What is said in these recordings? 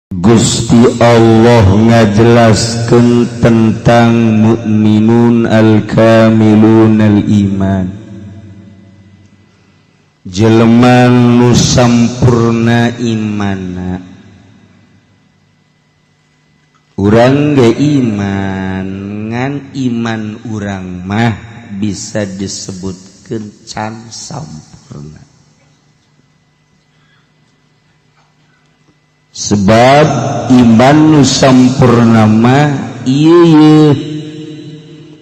Gusti Allah ngajelaskeun tentang mukminun al-kamilun al-iman, jelema nu sampurna imanna. Urang ge iman, ngan iman urang mah bisa disebutkeun can sampurna. Sebab iman nu sampurna mah ieu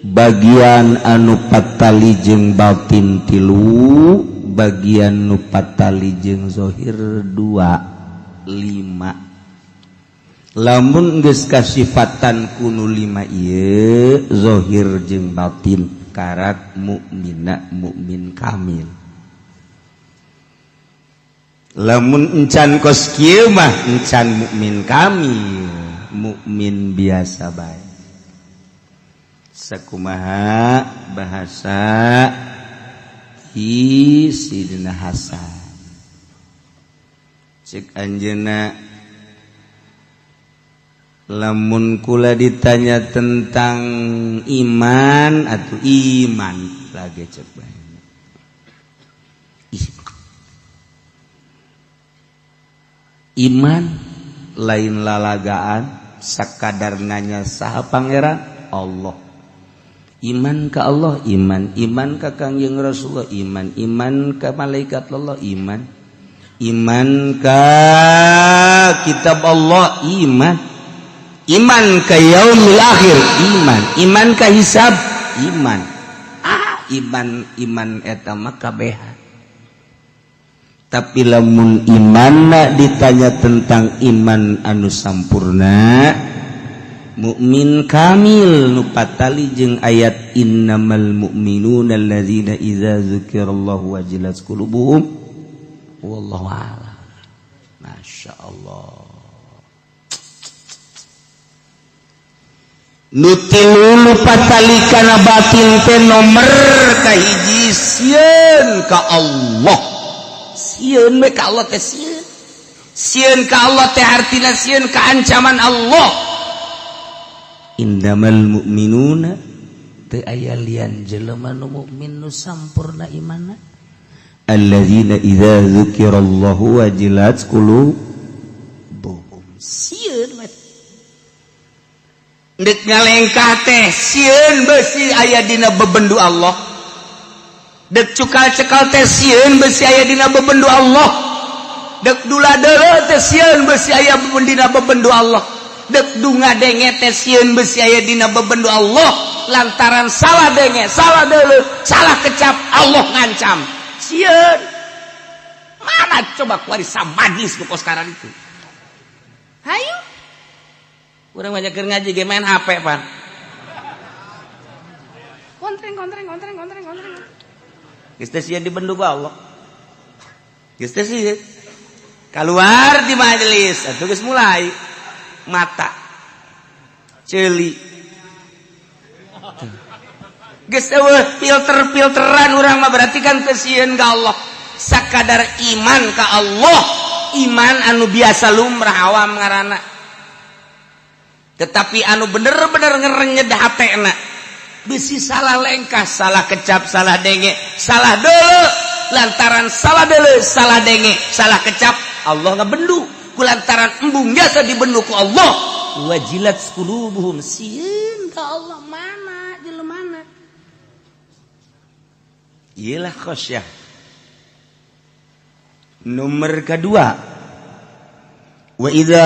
bagian anu patali jeung batin tilu, bagian nu patali jeung zahir 2 5. Lamun geus kasifatan kunu 5 ieu zahir jeung batin karak mukmina mukmin kamil. Lamun encan kos kieu mah encan mukmin kamil, mukmin biasa bae. Sakumaha bahasa ti Sidina Hasan. Cek anjeunna, lamun kula ditanya tentang iman atau iman lagi cek bae. Iman lain lalagaan sakadar nanya saha pangeran Allah. Iman ka Allah iman, iman ka Kangjeng Rasulullah iman, iman ka malaikat Allah iman, iman ka kitab Allah iman, iman ka yaumil akhir iman, iman ka hisab iman. Iman iman eta mah kabehan. Tapi lamun imanna ditanya tentang iman anu sampurna, mukmin kamil nu patali jeung ayat innamal mu'minuna alladzina idza dzukirallahu wajilat qulubuhum. Wallahu a'lam. Masyaallah. Nu tilu nu patali kana batin teh nomor kahiji sieun ka Allah. Sieun we ka Allah teh sieun. Sieun ka Allah teh artina sieun ka ancaman Allah. Innamal mu'minuna teu aya lian jelema nu mukmin nu sampurna imanna, alladzina idza dzukirallahu wajilat qulubuhum. Sieun we deuk ngalengkah teh sieun beusi aya dina bebendu Allah. Dek cukal cekal teh sieun besi aya dina bebendu Allah. Dek dula deuleu teh sieun besi aya dina bebendu Allah. Dek dunga denge teh sieun besi aya dina bebendu Allah. Lantaran salah denge, salah deuleu, salah kecap, Allah ngancam. Sieun. Mana coba kuari samajlis nu kos sekarang itu. Hayu. Urang banyak keur ngaji ge main HP pan. Kontreng kontreng kontreng kontreng kontreng. Geus teh sieun dibendu ku Allah. Geus teh sieun. Kaluar di majelis atuh geus mulai mata ceuli. Geus eueuh filter-filteran urang mah berarti kan teu sieun ka Allah. Sakadar iman ka Allah, iman anu biasa lumrah awam ngaranna. Tetapi anu bener-bener ngerenyed hatena. Bisi salah lengkah, salah kecap, salah denge, salah deuleu. Lantaran salah deuleu, salah denge, salah kecap, Allah ngabendu. Ku lantaran embung jasa dibendu ku Allah. Wajilat qulubuhum, sieun ka Allah mana jelemana. Iyalah khasyah. Nomor kedua, wa idza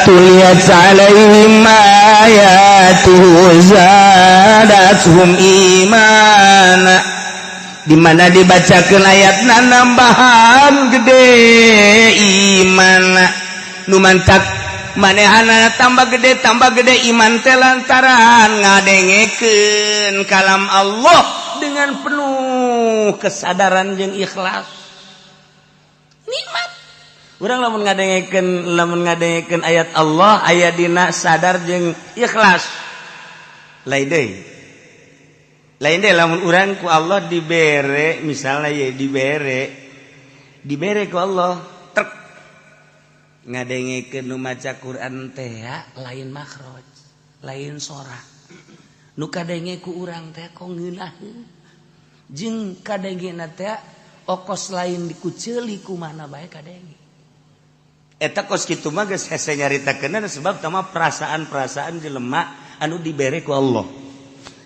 tuliyat alaihim ayatuhu zadatuhum imana. Di mana dibacakeun ayatna nambahan gede imana. Nu mantak manehana tambah gede iman teh lantaran ngadengekeun kalam Allah dengan penuh kesadaran jeung ikhlas. Nikmat. Urang lamun ngadengekeun ayat Allah aya dina sadar jeung ikhlas. Lain deui. Lain deui lamun urang ku Allah dibere misalnya ye dibere ku Allah trek. Ngadengekeun nu maca Quran teh lain makhraj, lain sora. Nu kadenge ku urang teh kok ngeunaheun. Jeung kadengena teh okos lain dikuceuli ku mana bae kadenge. Eta kos kitu mah geus hese nyaritakeun sebab tama perasaan-perasaan jelema anu dibere ku Allah.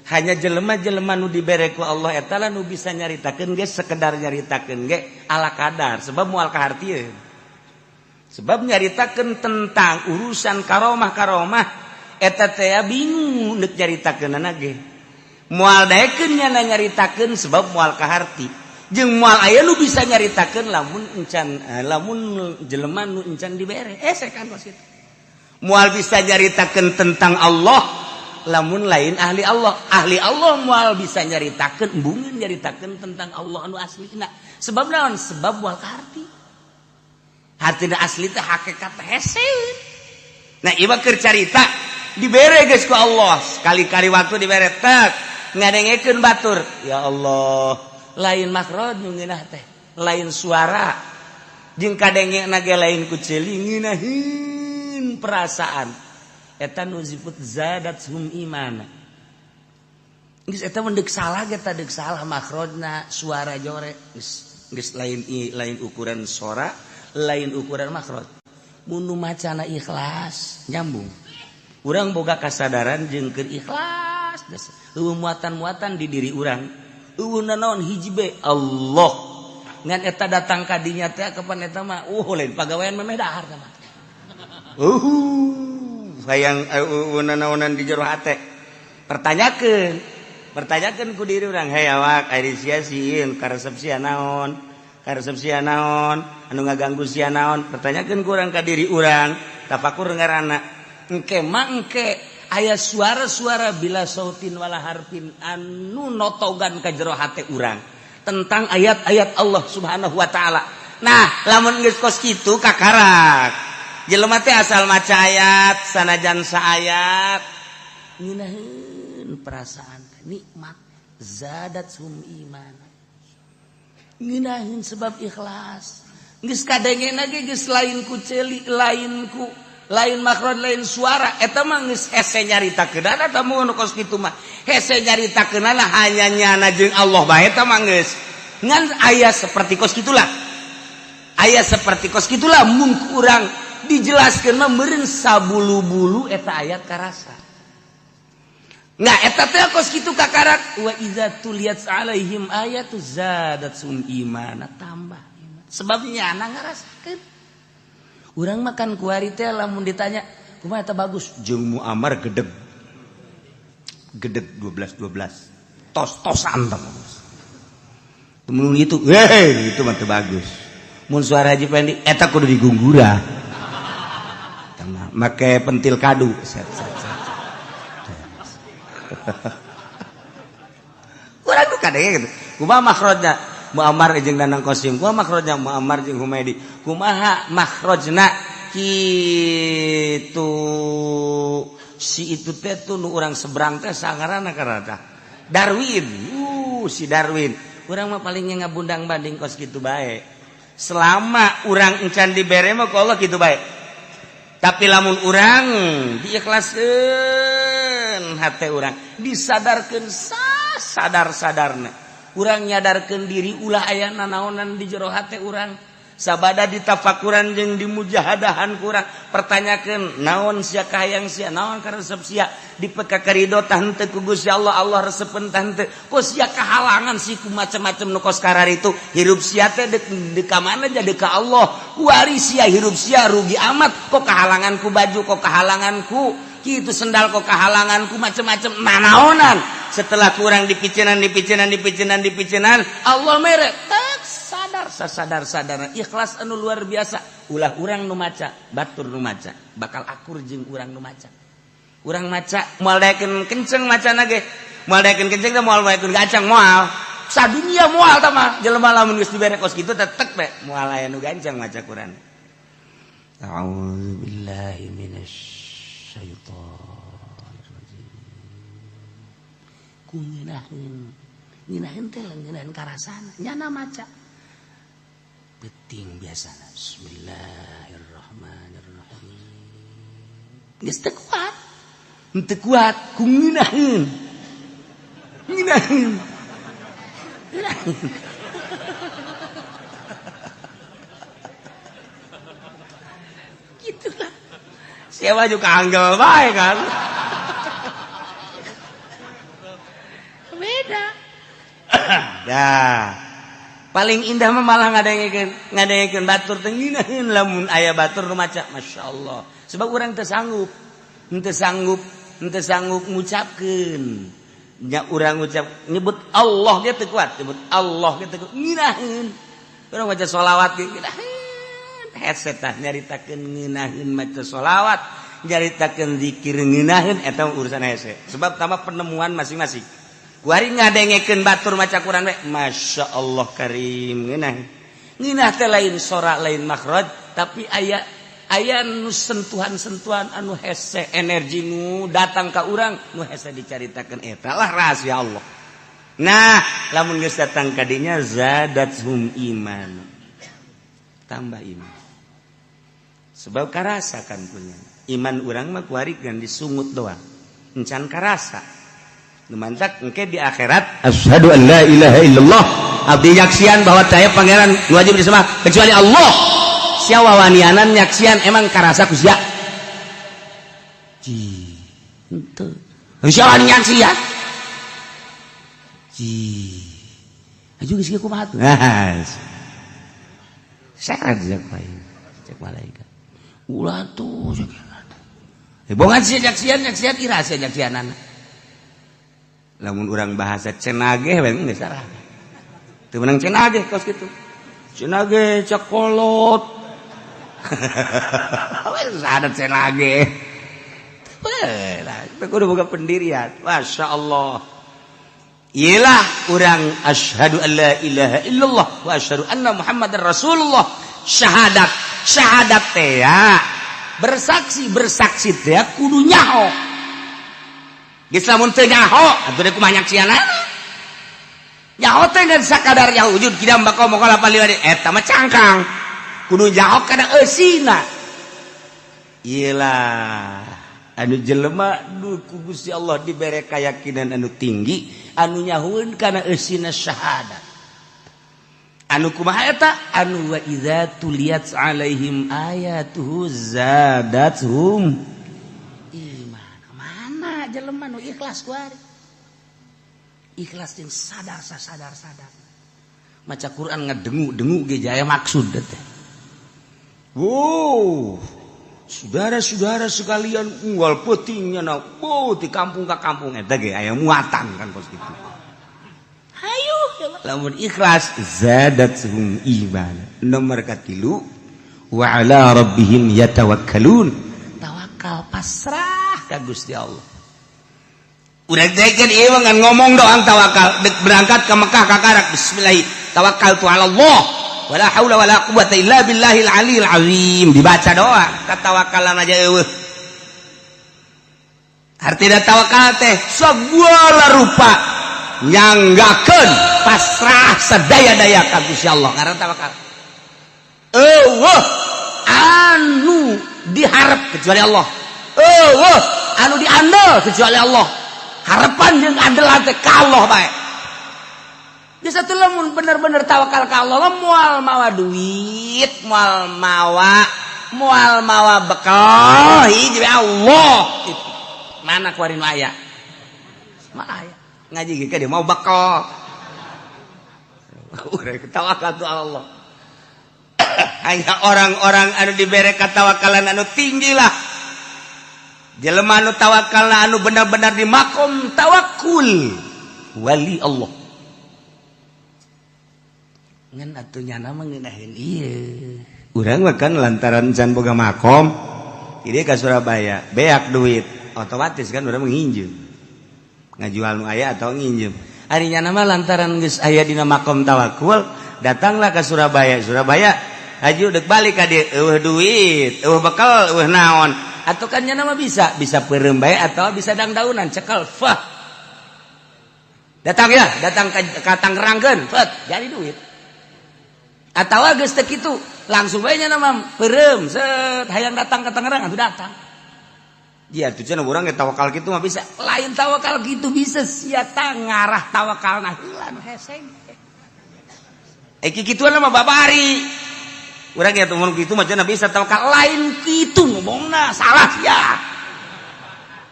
Hanya jelema-jelema nu dibere ku Allah eta lah nu bisa nyaritakeun ge, sekedar nyaritakeun ge ala kadar sebab moal kahartieun. Sebab nyaritakeun tentang urusan karomah-karomah eta teh bingung deuk nyaritakeunana ge. Moal daekeun nyana nyaritakeun sebab moal kaharti. Jeung moal aya nu bisa nyaritakeun lamun encan lamun jelema nu encan dibere. Kan kos kitu. Moal bisa nyaritakeun tentang Allah lamun lain ahli Allah. Ahli Allah moal bisa nyaritakeun, embungeun nyaritakeun tentang Allah anu aslina. Sebab naon? Sebab moal kaharti. Hatina asli teh hakikat hese. Nah, ieu mah keur carita dibere geus ku Allah. Sekali-kali waktu dibere tek ngadengekeun batur. Ya Allah, lain makhraj nu ngeunah teh, lain suara. Jeung kadengena ge lain ku ceuli, ngeunaheun perasaan. Eta nu disebut zadathum imana. Geus eta mun deuk salah ge tah deuk salah makhrajna, suara jore. Geus geus lain lain ukuran sora, lain ukuran makhraj. Mun nu macana ikhlas nyambung. Urang boga kasadaran jeung keur ikhlas, eueuh muatan-muatan di diri urang. Eueuh nanaon hiji be Allah. Ngan eta datang ka dinya teh kapan eta mah lain pagawean memeh dahar teh mah. Hayang eueuh nanaonan di jero hate. Pertanyakeun, pertanyakeun ku diri urang, hei awak ari sia sieun karesep sia naon? Karesep sia naon? Anu ngaganggu sia naon? Pertanyakeun ku urang ka diri urang, tafakur ngaranna. Engke mah engke aya suara-suara bila sautin wala harfin anu notogan ka jero hate urang tentang ayat-ayat Allah Subhanahu wa taala. Nah, lamun geus kos kitu kakarak. Jelema teh asal maca ayat sanajan saayat ngeunaheun perasaan nikmat zadathum iman. Ngeunaheun sebab ikhlas. Geus kadengena ge geus lain ku ceuli, lain ku lain makhraj, lain suara. Eta mah geus hese nyaritakeunana eta mun kos kitu mah. Hese nyaritakeunana hanya nyana jeung Allah bae eta mah geus. Ngan aya seperti kos kitulah. Aya seperti kos kitulah mun kurang dijelaskeun mah meureun sabulu-bulu eta ayat karasa. Nah eta teh kos kitu kakarak wa iza tuliyat alaihim ayatu zadatsum imana, tambah iman. Sebab nyana ngarasakeun. Urang makan kuari teh lamun ditanya kumaha eta bagus jeung Muammar gedeg. Gedeg 12 12. Tos-tosan teh bagus. Mun itu, heh itu mah teu bagus. Mun suara Haji Pendi eta kudu digunggura. Make pentil kadu set set set. Urang tuh kadenge gitu. Kumaha makhrajna Muammar jeung Danang Qasim, kumaha makhrajna Muammar jeung Humaidi, kumaha makhrajna kitu si itu teh tuh nu urang seberang teh sangarana karana Darwin. Si Darwin. Urang mah palingnya ngabundang banding kos kitu bae. Selama urang encan dibere mah ku Allah kitu bae. Tapi lamun urang diikhlaskeun hate urang, disadarkeun sadar-sadarna. Urang nyadarkeun diri ulah aya nanaonan di jero hate urang. Sabada ditafakuran jeung dimujahadahan kurang, pertanyakeun naon sia kahayang sia, naon karesep sia, dipeka karido tah henteu ku Gusti Allah, Allah resepeun tah henteu. Kok sia kahalangan sih ku macam-macam nu kos karar itu, hirup sia teh deuk ka mana jadi ka Allah. Kuari sia hirup sia rugi amat, kok kahalangan ku baju, kok kahalangan ku kitu sendal, kok kahalangan ku macam-macam nanaonan. Setelah kurang dipicenan dipicenan dipicenan dipicenan, Allah mere tak sadar sasadar-sadar ikhlas anu luar biasa. Ulah urang nu maca, batur nu maca, bakal akur jeung urang nu maca. Urang maca moal daekeun kenceng macana ge, moal daekeun kenceng teh moal daekeun gancang moal. Sadunia moal tah mah jelema lamun geus dibere kos kitu tetek be moal aya nu gancang maca Quran. A'udzubillahi minasyaitonir rajim. Ku ngeunaheun, ngeunaheun teh ngeunaheun karasana nyana maca. Beting biasana. Bismillahirrahmanirrahim. Geus teu kuat. Teu kuat ku ngeunaheun. Ngeunaheun. Gitulah. Siapa juga anggel bae kan. Beda. Dah. Paling indah mah malah ngadengekeun batur teh ngeunaheun lamun aya batur nu maca masyaallah. Sebab urang teu sanggup, teu sanggup ngucapkeun. Nya urang ngucap nyebut Allah ge teu kuat, nyebut Allah ge teu kuat ngeunaheun. Urang maca sholawat ge ngeunaheun. Hese tah nyaritakeun ngeunaheun maca sholawat, nyaritakeun zikir ngeunaheun eta urusan hese. Sebab tama penemuan masing-masing. Kuari ngadengekeun batur maca Quran we, Masya Allah karim ngeunah. Ngeunah teh lain sora lain makhraj, tapi aya nu sentuhan-sentuhan anu hese energi nu datang ka urang nu hese dicaritakeun eta lah rahasia Allah. Nah, lamun geus datang ka dinya zadathum iman. Tambah iman. Sebab karasa kan punya. Iman urang mah kuari kan disungut doang. Encan karasa. Mantak engke di akhirat asyhadu an la ilaha illallah abdi nyaksian bahwa saya pangeran wajib disembah kecuali Allah. Sia wawanianan nyaksian emang karasa ku sia. Ji henteu. Sia wani nyaksian. Ji. Aju geus kieu kumaha tuh? Nah. Syarat cek bae. Cek malaikat. Ulah tuh cek. Bongan sia nyaksian nyaksian ira sia nyaksianana. Lamun urang bahasa cenageh we geus salah. Teu meunang cenageh kos kitu. Cenageh cakolot. We ada cenageh. Teu lah, kudu boga pendirian. Masyaallah. Iyalah urang asyhadu an la ilaha illallah wa asyhadu anna Muhammadar Rasulullah. Syahadat, syahadat teh ya. Bersaksi, bersaksi teh kudu nyaho. Geus lamun teu nyaho atuh deui kumaha nyaksianana. Nyaho teh ngan sakadar nyaho wujud kidam bako mokola paliwadi eta mah cangkang. Kudu nyaho kana eusina. Iyalah anu jelema du ku Gusti Allah dibere kayakinan anu tinggi anu nyahoeun kana eusina syahadat. Anu kumaha eta anu wa idza tuliyat alaihim ayatuhu zadathum jelema nu ikhlas kuari. Ikhlas jeung sadar sadar sadar. Maca Quran ngadengu-dengu ge jaya maksud teh. Wow, saudara-saudara sekalian unggal peuting nya oh di kampung ka kampung eta ge aya muatan kan kos kitu. Hayu lamun ikhlas zadathum iman. Nomor katilu wa ala rabbihim yatawakkalun. Tawakal pasrah ka Gusti Allah. Udah dekeun ieu mah ngomong doang tawakal berangkat ke Mekah ka karak bismillah tawakkaltu ala Allah wala haula wala quwata illa billahil aliyil azim dibaca doa katawakalan aja eueuh. Artina tawakal teh segala rupa nyanggakeun pasrah sadaya-daya ka Gusti Allah ngaran tawakal. Eueuh anu diharap kecuali Allah. Eueuh anu diandel kecuali Allah. Harapan jeung andelan teh ka Allah bae. Geus atuh lamun bener-bener tawakal ka Allah moal mawa duit, moal mawa bekal hiji Allah. Itu. Mana kuari nu aya? Mana aya? Ngaji ge ka dia mau bekal. Urang tawakal tu Allah. Hanya orang-orang anu dibere katawakalan anu tinggi lah. Jelema anu tawakalna anu benar-benar di makom tawakul wali Allah. Ngan atuh nyana mah ngeunaheun ieu. Urang mah kan lantaran can boga makom, ieu ka Surabaya, beak duit, otomatis kan urang nginjem. Ngajual nu aya atau nginjem. Ari nyana mah lantaran geus aya dina makom tawakul, datanglah ke Surabaya. Surabaya haji deuk balik ka dieu, eueuh duit, eueuh bekal, eueuh naon. Atau kan nama bisa peureum bae atau bisa dangdaunan cekel fah. Datang ya, datang ka Tangerangkeun, fet, jadi duit. Atawa geus teu kitu, langsung bae nya nama peureum set hayang datang ka Tangerang atuh datang. Dia tuh cenah urang ge tawakal kitu mah bisa. Lain tawakal kitu bisa sia ta ngarah tawakalna heula nu hese. Eh kikituan mah babari. Urang ge mun kitu mah cenah bisa tawakal, lain kitu ngomongna salah sia.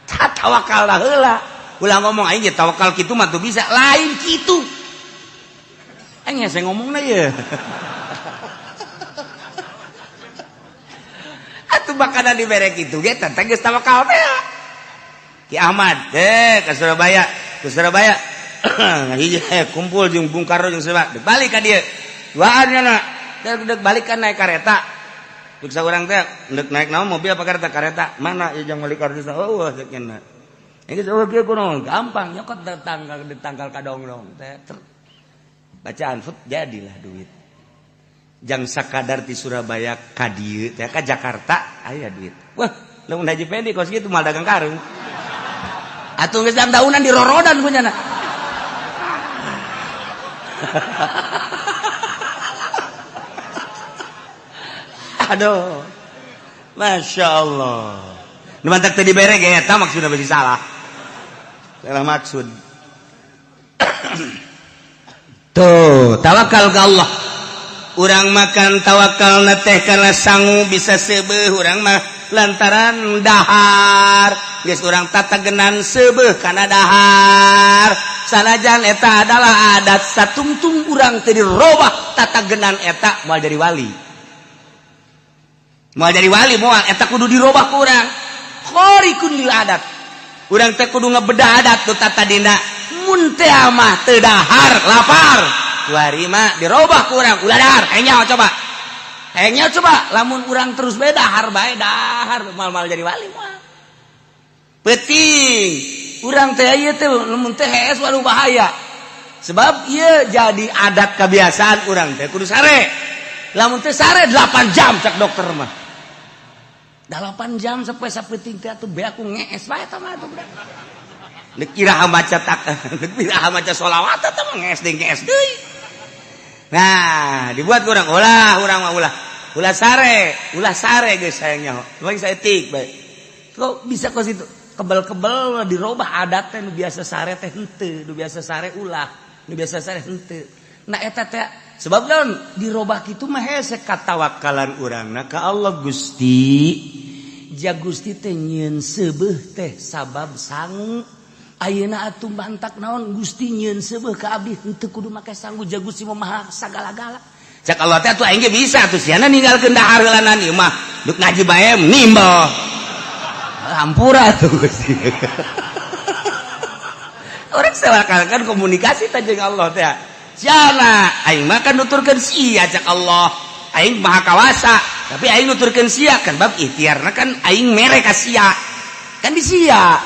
Tawakal heula. Ulah ngomong aing ge tawakal kitu mah tuh bisa, lain kitu. Aing hese ngomongna ye. Atuh makanan dibere kitu ge teh geus tawakal teh. Ki Ahmad ke Surabaya, ke Surabaya. Hiji kumpul jeung Bung Karno jeung Surabaya. Dek balik ka dieu. Duaan nya na. Dek balik kan naik kareta. Dek saurang teh dek naik naon mobil apa kareta? Kareta. Mana ieu jang meuli kartu? Oh, cek nya. Geus eueuh kieu kunaon? Gampang nyokot ditangkal ka dongdong teh. Bacaan fut jadilah duit. Jang sakadar di Surabaya ka dieu teh ka Jakarta aya duit. Wah, lamun Haji Pendi kos kitu mal dagang karung. Atuh geus daunan dirorodan ku nyana. Aduh. Masya Allah. Nu mantak teu dibere ge eta maksudna bisi salah. Salah maksud. Tuh, tawakal ka Allah. Urang makan tawakal na teh karena sangu bisa seubeuh urang mah lantaran dahar. Geus urang tatagenan seubeuh kana dahar. Sanajan eta adalah adat satungtung urang teu dirobah tatagenan eta moal jadi wali. Moal jadi wali moal eta kudu dirobah ku urang. Khariqun lil adat. Urang teh kudu ngebedah adat nu tatadina. Mun teh mah teu dahar lapar. Kuari mah dirobah ku urang ulah dahar. Hayang nyaho coba. Hayang nyaho coba lamun urang terus bae dahar bae dahar mal-mal jadi wali moal. Penting urang teh ieu teh lamun teh hees waduh bahaya. Sebab ieu jadi adat kebiasaan urang teh kudu sare. Lamun teh sare 8 jam cak dokter mah. 8 jam sampai sapeting teh atuh beak ku ngees bae eta mah atuh budak. Deuk iraha maca tak, deuk iraha maca sholawat eta mah ngees deui ngees deui. Nah, dibuat urang ulah urang mah ulah. Ulah sare geus hayang nyaho. Cuma saeutik bae. Kok bisa kos itu? Kebel-kebel dirobah adat teh nu biasa sare teh henteu, nu biasa sare ulah, nu biasa sare henteu. Nah eta teh sebab naon dirobah kitu mah hese katawakalan urangna ka Allah Gusti. Ja Gusti teh nyieun seubeuh teh sabab sangu. Ayeuna atuh mantak naon Gusti nyieun seubeuh ka abdi henteu kudu make sangu ja Gusti mah maha sagala-gala. Cak Allah teh atuh aing ge bisa atuh siana ninggalkeun dahar heulanan ieu mah deuk ngaji bae nimbel. Hampura tuh Gusti. Urang sawakalkan komunikasi teh jeung Allah teh. Siana aing mah kan nuturkeun sia cak Allah. Aing maha kawasa, tapi aing nuturkeun sia kan bab ikhtiarna kan aing mere ka sia. Kan di sia.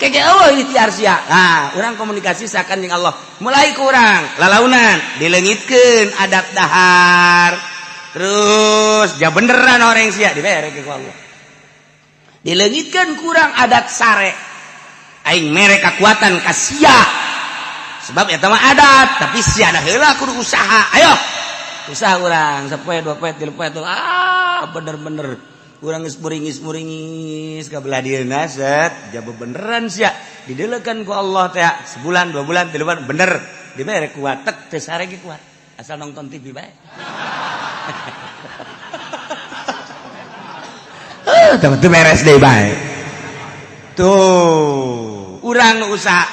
Keke eueuh ikhtiar sia. Nah, urang komunikasi sakan jeung Allah. Mulai kurang lalaunan dileungitkeun adat dahar. Terus ja beneran orang sia dibere ku Allah. Dileungitkeun kurang adat sare. Aing mere kakuatan ka sia. Sebab eta mah adat, tapi sia da heula kudu usaha. Ayo. Usaha urang sapoe dua poe tilu poe tuh ah bener-bener urang geus muringis-muringis ka belah dieuna set ja bebeneran sia dideulekeun ku Allah teh sebulan dua bulan tilu bulan bener dibere kuat tek teu sare ge kuat asal nonton TV bae. Teu beres deui bae. Tuh, urang usaha.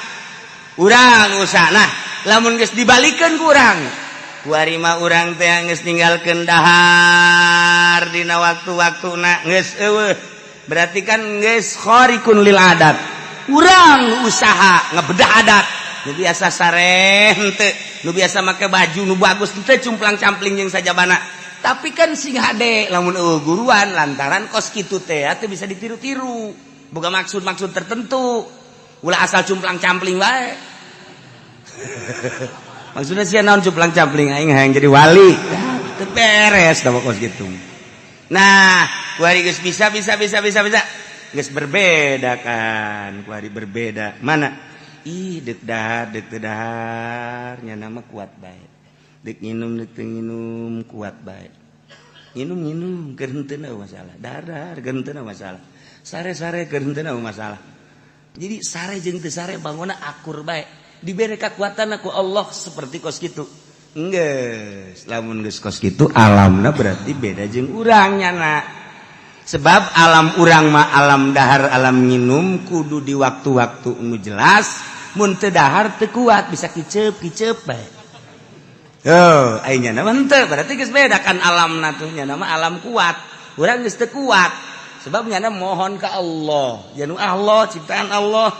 Urang usaha. Nah, lamun geus dibalikeun ku urang. Kuari mah urang teh geus ninggalkeun dahar dina waktu-waktuna geus eueuh. Berarti kan geus khariqun lil adat. Urang usaha ngebedah adat. Nu biasa sare henteu, nu biasa make baju nu bagus henteu cumplang-campling jeung sajabana. Tapi kan sing hade lamun eueuh guruan lantaran kos kitu teh teu bisa ditiru-tiru. Boga maksud-maksud tertentu. Ulah asal cumplang-campling wae. Maksudnya sia naon cumplang-campling aing hayang jadi wali. Teu beres da kos kitu. Nah, kuari geus bisa bisa bisa bisa bisa. Geus berbeda kan, kuari berbeda. Mana? Ih, deuk dahar, deuk teu dahar, nya nama kuat bae. Dek nginum, dek teu nginum, kuat bae. Nginum-nginum keur henteu masalah, dahar keur henteu masalah, sare-sare keur henteu masalah. Jadi sare jeung teu sare bangunna akur bae. Dibere kekuatan ku Allah seperti kos kitu. Geus, lamun geus kos kitu alamna berarti beda jeung urang nyana. Sebab alam urang mah alam dahar, alam nginum kudu di waktu-waktu nu jelas, mun teu dahar teu kuat bisa kiceup-kiceup bae. Oh, aing nyana mah henteu, berarti geus beda kan alamna tuh, nyana mah alam kuat. Urang geus teu kuat. Sebab nyana mohon ka Allah, janu Allah ciptaan Allah.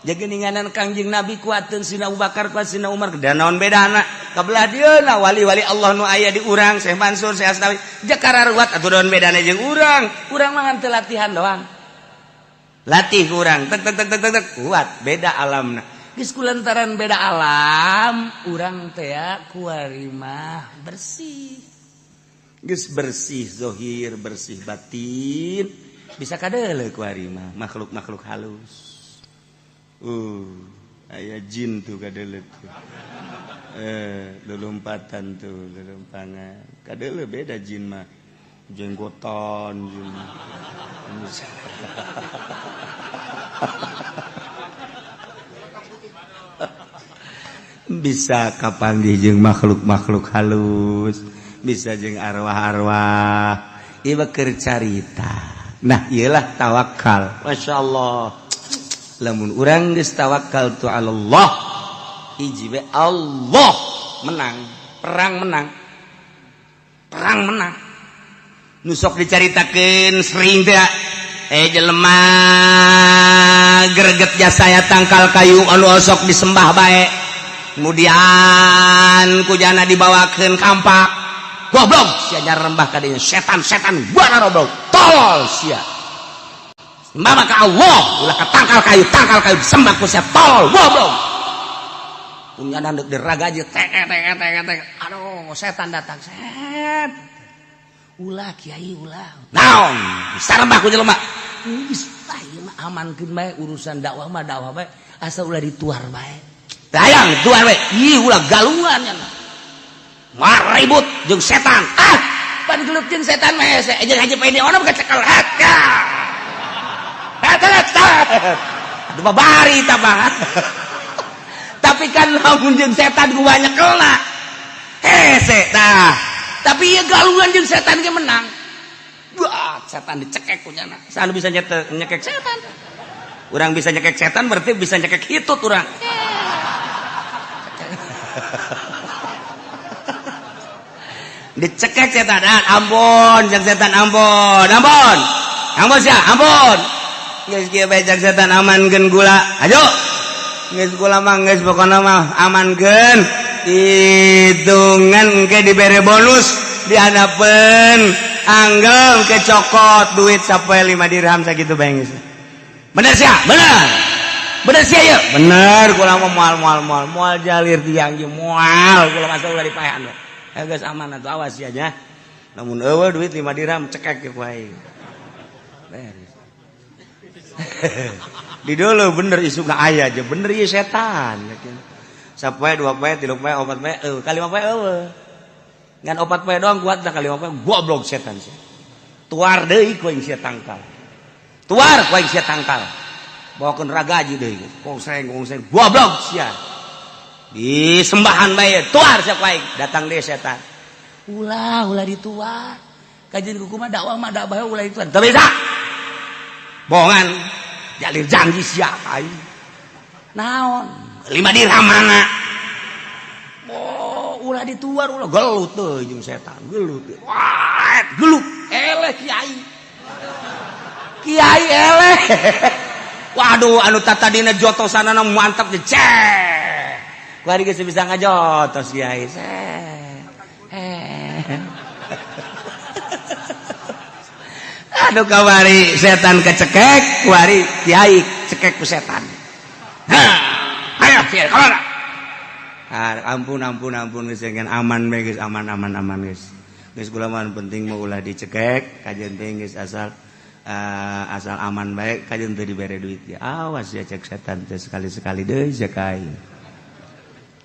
Jageninganan Kangjeng Nabi kuateun Sina Abu Bakar kuat Sina Umar, da naon bedana? Kabelah dieuna wali-wali Allah nu aya di urang, Syekh Mansur, Syekh Asnawi, jakara ruwat atuh naon bedana jeung urang? Urang mah ngan teu latihan doang. Latih urang, tek tek tek tek tek kuat, beda alamna. Geus kulantaran beda alam, urang teh kuari mah bersih. Geus bersih zahir, bersih batin, bisa kadeuleu kuari mah makhluk-makhluk halus. Aya jin tuh kadeuleu tuh. Lulumpatan tuh, lulumpangan. Kadeuleu beda jin mah. Jenggotan jin. Bisa kapanggih jeung makhluk-makhluk halus, bisa jeung arwah-arwah. Ieu keur carita. Nah, ieulah tawakal. Masya Allah. Lamun urang geus tawakal tu Allah, hiji we Allah menang, perang menang. Perang menang. Nu sok dicaritakeun sering teh jelema greget jasa ya tangkal kayu anu osok disembah bae. Kemudian kujana dibawakeun kampak. Goblok sia nyarembah ka dinya setan-setan buana goblok. Tolol sia. Sembah ka Allah, ulah ka tangkal kayu disembah ku sia tolol goblok. Punya deuk diragaji tek tek tek tek. Aduh, setan datang. Set. Ulah kiai ulah. Naon? Sarembah ku jelema. Geus ah ieu mah amankeun bae urusan dakwah mah dakwah bae asal ulah dituar bae. Dayang tuar we, ih ulah galungan nya. Maribut jeung setan. Ah, pan gelut jeung setan mah hese. Jeung Haji Pendi ono kacekel hat. Hat hat. Aduh babari tah mah. Tapi kan lamun jeung setan ku banyak kelna. Hese tah. Tapi ieu galungan jeung setan ge menang. Wah, setan dicekek ku nyana. Saha nu bisa nyekek setan? Urang bisa nyekek setan berarti bisa nyekek hitut urang. Dicekek setan, ampun cek setan, ampun, ampun, ampun sia, ampun. Geus kieu bae cek setan amankeun gula. Ayo. Geus gula mah geus pokona mah amankeun. Hitungan engke dibere bonus dihanapeun anggel ke cokot duit sampai 5 dirham sakitu bae geus. Bener sia? Bener. Bener sia yeuh? Bener kula mah moal moal moal moal jalir tiang jeung moal kula masa ulah dipaehan. Geus aman atuh awas sia nya. Lamun eueuh duit 5 dirham cekek ku aing. Beres. Di dulu bener isukna aya aja bener ieu setan. Sapoe 2 poe 3 poe 4 poe eueuh ka 5 poe eueuh. Ngan 4 poe doang kuat dah ka 5 poe goblok setan sia. Tuar deui ku aing sia tangkal. Tuar ku aing sia tangkal. Bawakeun ragaji deui. Kongseng kongseng goblok sia. Disembahan bae tuar sia ku aing. Datang deui setan. Ulah ulah dituar. Kajian kuku mah dakwah mah dakwah ulah dituar. Teu bisa. Bohongan. Jalir janji sia aing. Naon? 5 dirham mana? Oh, ulah dituar ulah gelut teuy jeung setan, gelut. Wah, gelut. Eleh kiai. Kiai eleh. Waduh, anu tatadina jotosanana mantap cek. Kuari geus bisa ngajotos kiai. Aduh kawari setan kecekek, kuari kiai cekek ku setan. Ayo kiai kalora. Ampun ampun ampun geus aman bae geus aman aman aman geus. Geus kula mah penting mah ulah dicekek, kajeun teh geus asal asal aman bae kajeun teu dibere duit ya. Awas ya cek setan teh sekali-sekali deui cek aing.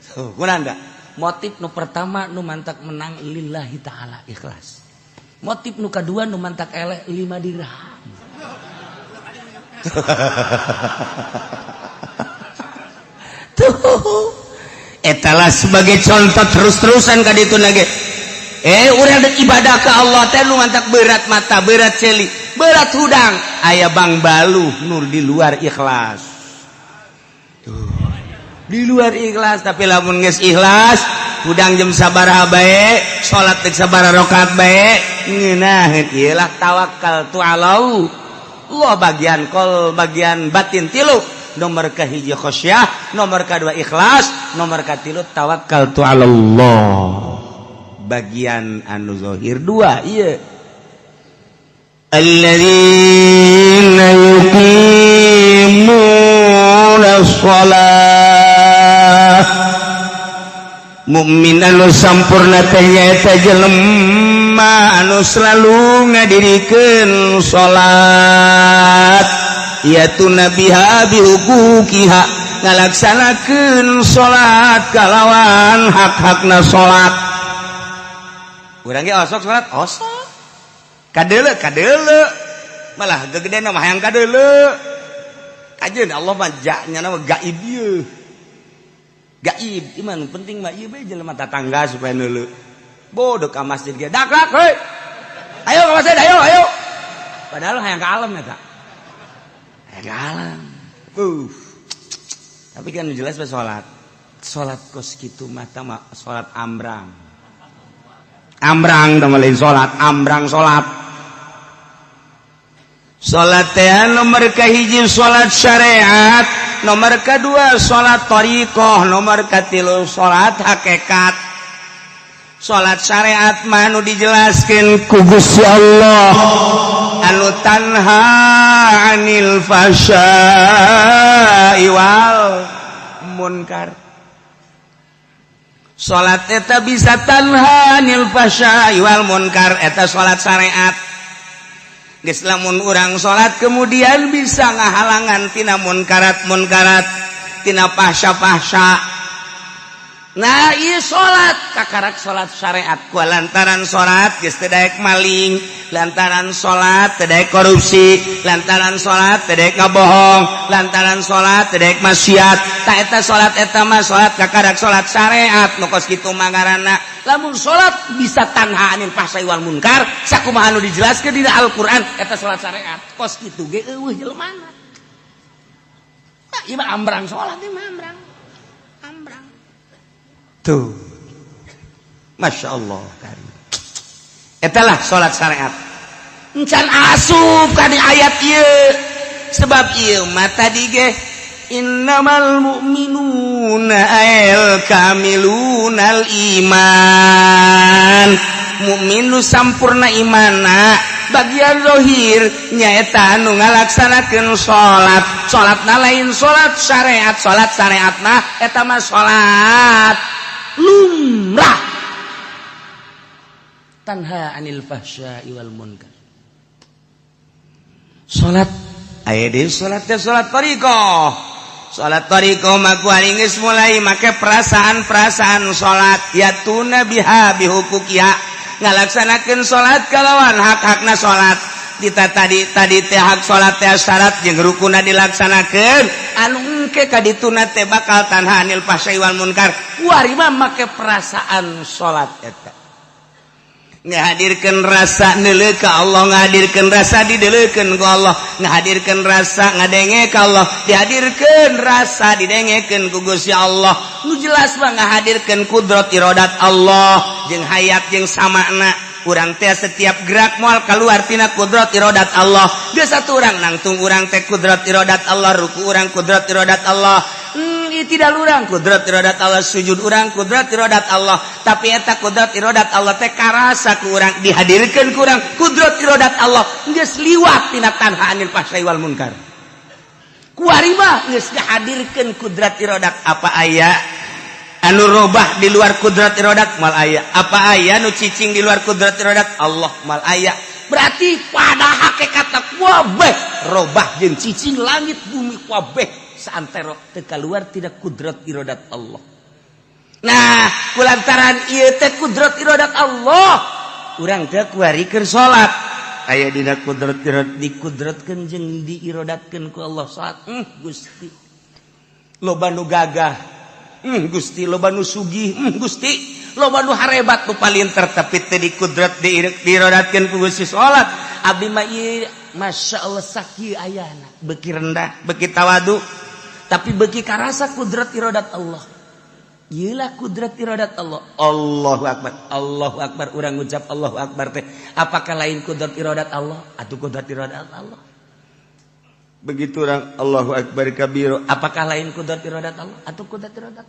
So, kurang enggak? Motif nu pertama nu mantak menang lillahi ta'ala ikhlas. Motif nu kadua nu mantak eleh 5 dirham. Tuh. Etalah sebagai contoh terus-terusan ka ditu lagi. Urang dek ibadah ka Allah teh nu mantak berat mata, berat ceuli, berat hudang. Aya bang baluh nur di luar ikhlas. Tuh. Di luar ikhlas, tapi lamun geus ikhlas, hudang jam sabaraha bae, salat deuk sabaraha rakaat bae, ngeunaheun ieu lah tawakal tu alau. Allah bagian kol, bagian batin tilu. Nomor kahiji khasyah, nomor kadua ikhlas, nomor katilu tawakal tu alallah. Bagian anu zahir dua ieu. Alladzina yuqimuna shalah. Mukmin anu sampurna teh nyaeta jelema anu selalu ngadirikeun salat. Yaitu nabiha bihuquqiha, ngalaksanakeun salat kalawan hak-hakna salat. Urang ge osok salat, osok. Kadeuleu, kadeuleu. Malah gegedena mah hayang kadeuleu. Kajeun Allah mah nya mah gaib ieu. Gaib, iman penting mah ieu bae jelema tatangga supaya neuleu. Bodoh ka masjid ge dak dak heuy. Ayo ka masjid, ayo, ayo. Padahal hayang ka alam eta. Hayang ka alam. Tapi kan jelas bae salat. Salat kos kitu mah tah mah salat ambrang. Ambrang tah mah lain salat, ambrang salat. Salat teh nomor kahiji salat syariat, nomor kedua salat thariqah, nomor katilu salat hakikat. Salat syariat mah anu dijelaskeun ku Gusti Allah, anu tanha anil fahsya'i wal munkar. Salat eta bisa tanha anil fahsya'i wal munkar, eta salat syariat. Geus lamun urang salat kemudian bisa ngahalangan tina munkarat-munkarat, tina fahsya-fahsya. Nah, ieu salat kakarak salat syariat ku lantaran salat geus teu daek maling, lantaran salat teu daek korupsi, lantaran salat teu daek ngabohong, lantaran salat teu daek maksiat. Tah eta salat eta mah salat kakarak salat syariat nu kos kitu mah ngaranna. Lamun salat bisa tanha anil fahsai wal munkar, sakumaha anu dijelaskeun dina Al-Qur'an eta salat syariat. Kos kitu ge eueuh jelemana. Nah, ieu mah ambrang salat ieu mah ambrang. Ambrang. Tuh. Masya Allah karim. Etalah salat syariat. Encan asup kana ayat ieu. Sebab ieu mah tadi ge innamal mu'minuna al kamilunal iman. Mukmin nu sampurna imana bagian zahir nyaeta anu ngalaksanakeun salat. Salatna lain salat syariat, salat syariatna eta mah salat lumrah. Tanha anil fahsya'i wal munkar. Salat aya deui salat teh salat thariqah. Salat thariqah mah ku ari geus mulai make perasaan-perasaan salat yatuna biha bihuquqiha, ngalaksanakeun salat kalawan hak-hakna salat. Dita tadi tadi teh hak salat teh syarat jeung rukunna dilaksanakeun, anu engke ka dituna teh bakal tanha anil fahsya'i wal munkar. Kuari mah make perasaan salat eta. Ngahadirkeun rasa neuleuh ka Allah, ngahadirkeun rasa dideleukeun ku Allah, ngahadirkeun rasa ngadenge ka Allah, dihadirkeun rasa didengekeun ku Gusti Allah. Nu jelas mah ngahadirkeun kudrat iradat Allah jeung hayat jeung samakna. Urang teh setiap gerak moal keluar tina kudrat iradat Allah. Geus satu urang nangtung urang teh kudrat iradat Allah, ruku urang kudrat iradat Allah. Tidak urang kudrat iradat Allah, sujud urang kudrat iradat Allah. Tapi eta kudrat iradat Allah teh karasa ku urang, dihadirkeun ku urang kudrat iradat Allah geus liwat tina tanha anil fahsya'i wal munkar. Kuari mah geus dihadirkeun kudrat iradat apa aya anu robah di luar kudrat iradat mal aya, apa aya nu cicing di luar kudrat iradat Allah mal aya. Berarti pada hakikatna kabeh robah jeung cicing langit bumi kabeh saantero teu kaluar tidak kudrat iradat Allah. Nah, kulantaran ieu teh kudrat iradat Allah, Urang teh kuari keur salat aya dina kudrat, dikudratkeun jeung diirodatkeun ku Allah salat. Gusti, loba nu gagah. Gusti, loba nu sugih. Gusti, loba nu harebat, nu palinter, tapi teu dikudrat, diirodatkeun ku Gusti salat. Abdi mah ieu, Masya Allah, sakieu ayana, beuki rendah, beuki tawadu, tapi beuki karasa kudrat irodat Allah. Iyalah kudrat iradat Allah. Allahu Akbar, Allahu Akbar. Urang ngucap Allahu Akbar teh apakah lain kudrat iradat Allah? Atau kudrat iradat Allah? Begitu orang Allahu Akbar kabiro, apakah lain kudrat iradat Allah? Atau kudrat iradat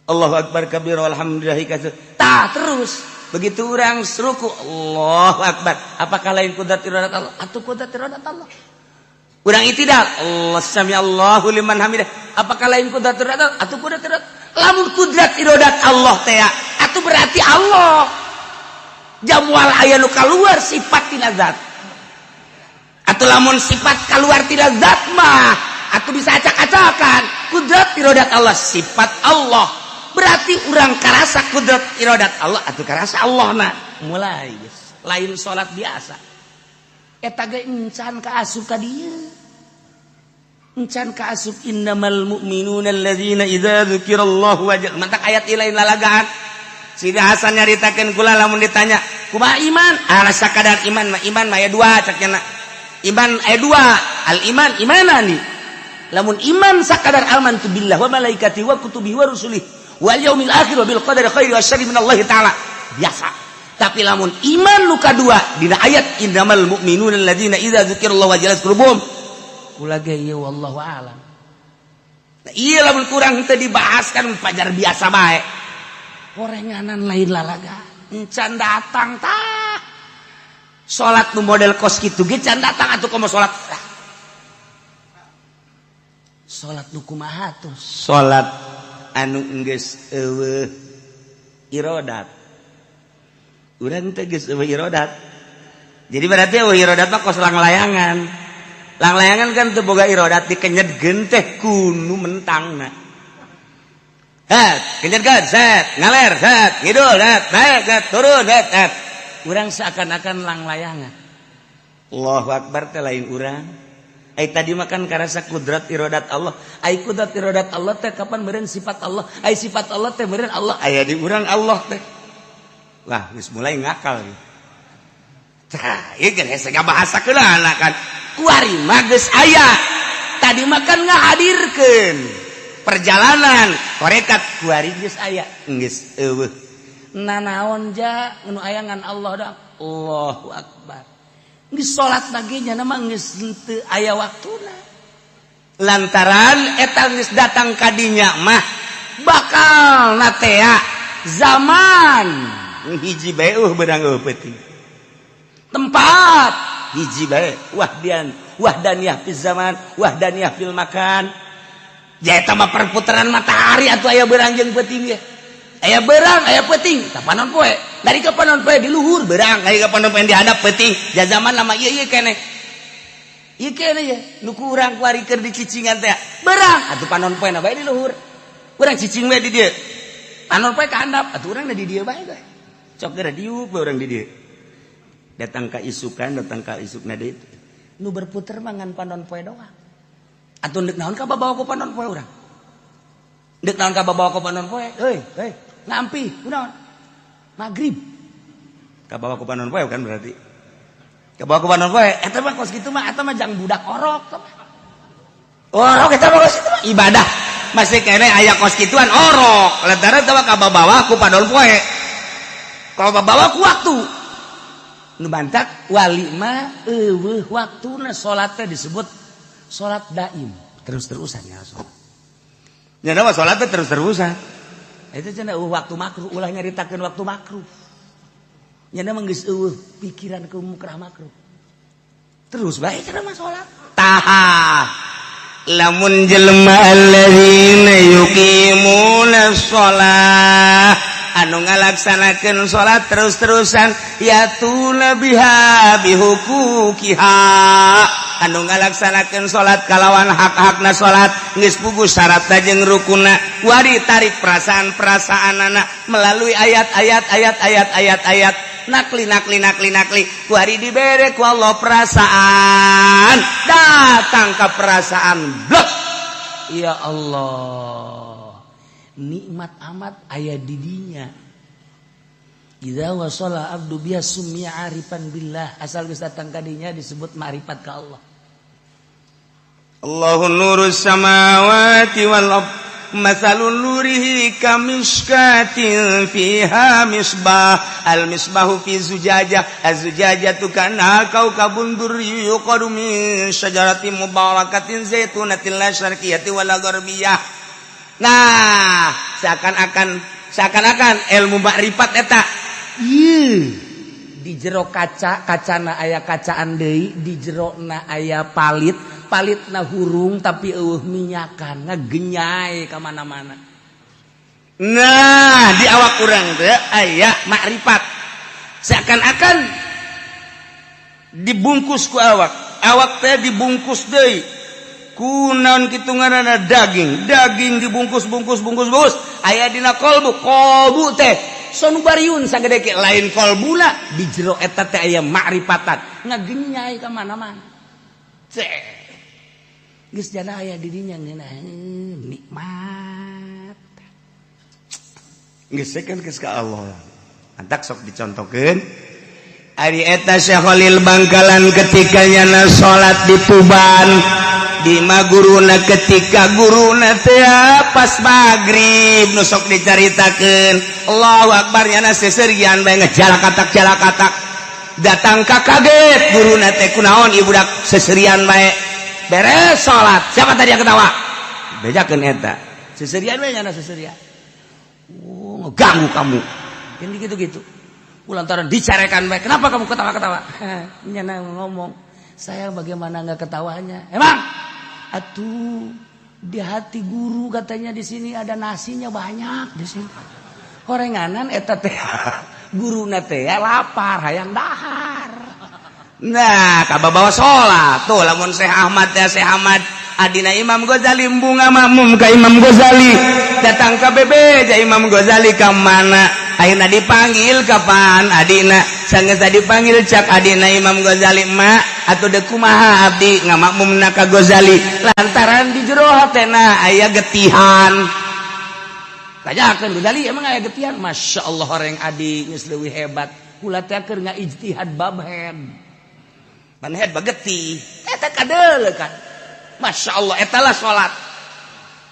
Allahu Akbar kabiro, alhamdulillah kasir. Tah, terus begitu orang ruku, Allahu Akbar, apakah lain kudrat iradat Allah? Atau kudrat iradat Allah? Urang itidal, Allah sami Allahu liman hamidah, apakah lain kudrat iradat Allah? Atau kudrat iradat? Lamun kudrat iradat Allah teh atuh berarti Allah jamual aya nu kaluar sifat tina zat. Atau lamun sifat keluar tina zat mah atau bisa acak-acakan. Kudrat iradat Allah sifat Allah, berarti urang karasa kudrat iradat Allah atau karasa Allah. Nah, mulai guys, lain salat biasa. Eta ge encan ka asup ka dieu, encan ka asup innamal mu'minuna alladzina idza dzukirallahu wajal. Mantak ayat lain lalagaan. Sidi Hasan nyaritakeun kula, lamun ditanya kumaha iman, ala sakadar iman mah, iman mah aya dua, cak nya. Iman aya dua, al iman imanani. Lamun iman sakadar amantu billah wa malaikati wa kutubihi wa rusulihi wal yaumil akhir wa bil qadari khairi wa syarri minallahi ta'ala, biasa. Tapi lamun iman nu kadua dina ayat innamal mu'minuna alladzina idza dzukirallahu wajilat qulubuhum, kula ge ieu wallahu alam. Nah, iya, lamun kurang teu dibahas kan pajar biasa bae, orenganan, lain lalaga. Encan datang tah salat nu model kos kitu ge can datang. Atuh komo salat, salat nu kumaha tuh? Salat anu geus euweuh irodat. Urang teh geus euweuh irodat. Jadi berarti euweuh irodat mah kos langlayangan. Langlayangan kan teu boga irodat, dikenyetkeun teh kunu mentangna. Het, kenyetkeun, set, ngaler, set, ngidul, set, naik, set, turun, set, set. Urang seakan-akan langlayangan. Allahu Akbar teh lain urang. Ai tadi makan karasa kudrat irodat Allah. Ai kudrat irodat Allah teh kapan meureun sifat Allah? Ai sifat Allah teh meureun Allah aya di urang Allah teh. Wah, geus mulai ngakal. Tah, ieu geus hese ngabahasakeun kan. Kuari mah geus aya. Tadi makan ngahadirkeun perjalanan tarekat, kuari geus aya, geus euweuh. Nanaon ja nu aya ngan Allah dah. Allahu Akbar. Geus salat baginya nama geus henteu aya waktuna. Lantaran eta geus datang kadinya mah bakal natea zaman hiji bae uh beunang eueuh peuting. Tempat hiji bae, wahdian wahdaniyah fil zaman, wahdaniyah fil makan. Ja eta mah perputaran matahari atuh aya beurang jeung peuting ge. Aya beurang, aya peuting, tah panon poe. Dari ka panon poe di luhur beurang, dari ka panon poe di handap peuting. Ja zaman lama ieu ieu keneh. Ieu keneh ye, nu ku urang kuari keur dicicingan teh. Beurang, atuh panon poe na bae di luhur. Urang cicing we di dieu. Panon poe ka handap, atuh urang di dieu bae ge. Cok geura diuk bae urang di dieu. Datang ka isukan, datang ka isukna deui. Nu berputer mah ngan panon poe doang. Atuh deuk naon ka babawa ku panon poe urang? Deuk naon ka babawa ku panon poe? Heuy, heuy, ngampi, kunaon? Maghrib. Kabawa ku panon poe kan berarti. Kabawa ku panon poe, eta mah kos kitu mah, eta mah jang budak orok. Orok eta mah kos kitu mah ibadah. Masih kene aya kos kituan orok. Lantaran eta mah kabawa ku panon poe. Kabawa ku waktu. Nu bantak wali mah euweuh waktuna, salat teh disebut salat daim, terus-terusan ya salat. Nya mah salat teh terus-terusan. Itu cenah euweuh waktu makruh, ulah nyaritakeun waktu makruh. Nya mah geus euweuh pikiran ke mukrah makruh. Terus bae cenah mah salat. Tah, lamun jelema alladzina yuqimuna shalah, anu ngalaksanakeun salat terus-terusan, yatuna biha bihuquqiha, anu Anu ngalaksanakeun salat kalawan hak-hakna salat geus puguh syaratna jeung rukunna. Wari tarik perasaan-perasaanana melalui ayat-ayat ayat-ayat ayat-ayat nakli nakli nakli nakli. Wari dibere ku Allah perasaan, datang ke perasaan blok. Ya Allah, nikmat amat aya di dinya. Idza wasala abdu biha summiya arifan billah, asal geus datang ka dinya disebut ma'rifat ka Allah. Allahu nurus samawati wal ard mathalun nurihi kamishkatin fiha misbah al misbahu fi zujajah az-zujajatu kana kaukabun durri yuqadu min syajaratin mubarakatin zaitunatin la syarqiyatin wala gharbiyah. Nah, seakan-akan ilmu makrifat eta di jero kaca, kacana aya kacaan deui, di jerona aya palit, palitna hurung tapi eueuh minyakan, ngagenyai ka mana-mana. Nah, di awak urang teh aya makrifat. Seakan-akan dibungkus ku awak, awak teh dibungkus deui ku naon kitu ngaranna daging, daging dibungkus bungkus bungkus bungkus aya dina kolbu, kolbu teh sonubariun sagede ke lain kolbuna, di jero eta teh aya makrifatan ngagenyai ka mana-mana. Cek geus jana aya di dinya ngeunah nikmat. Geus kan geus ka Allah. Antak sok dicontokeun ari eta Syekh Khalil Bangkalan ketika nyana salat di Tuban di maguruna, ketika guruna teh pas magrib nu sok dicaritakeun Allahu akbar nyana seserian bae ngejalakatak jalakatak datang ka kaget guruna teh kunaon ieu budak seserian bae. Beres salat siapa tadi yang ketawa bejakeun eta seserian bae nyana seserian. Oh, ngeganggu kamu ini gitu-gitu lantaran dicarekan bae, kenapa kamu ketawa-ketawa? Nyana ngomong, saya bagaimana nggak ketawanya? Emang atuh di hati guru katanya di sini ada nasinya banyak di sini. Horenganan eta teh guruna teh lapar hayang dahar. Nah, kababawa salat tuh lamun Syekh Ahmad teh Syekh Ahmad adina Imam Ghazali bunga makmum ka Imam Ghazali datang ka bebeja Imam Ghazali ka mana? Ayeuna dipanggil kapan adina? Sanggeus dipanggil cak adina Imam Ghazali ma atuh deuk kumaha abdi ngamakmumna ka Ghazali lantaran di jero hatena aya getihan. Tanyakeun Ghazali emang aya getihan? Masya Allah horeng adi geus leuwih hebat. Kula teh keur ngaijtihad bab head. Ban head bagetih. Eta kadeuleu kan. Masya Allah eta lah salat.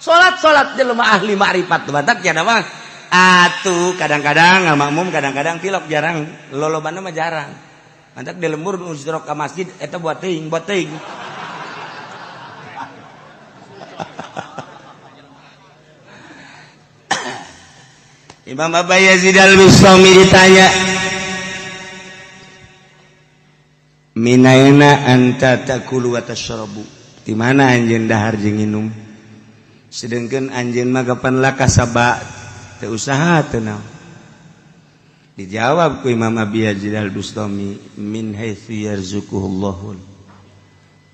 Salat-salat jelema ahli makrifat batak nya mah. Atuh kadang-kadang ngamakmum kadang-kadang tilok jarang lolobana mah jarang. Mantak di lembur nu jero ka masjid eta buat teuing buat teuing. Imam Abu Yazid Al-Bustami ditanya, "Minaina anta takulu wa tashrabu?" Di mana anjeun dahar jeung nginum? Sedengkeun anjeun mah kapan la kasaba teu usaha teu naon. Dijawab ku Imam Abi Yazid Al-Bustami, "Min haitsu yarzuquhullahu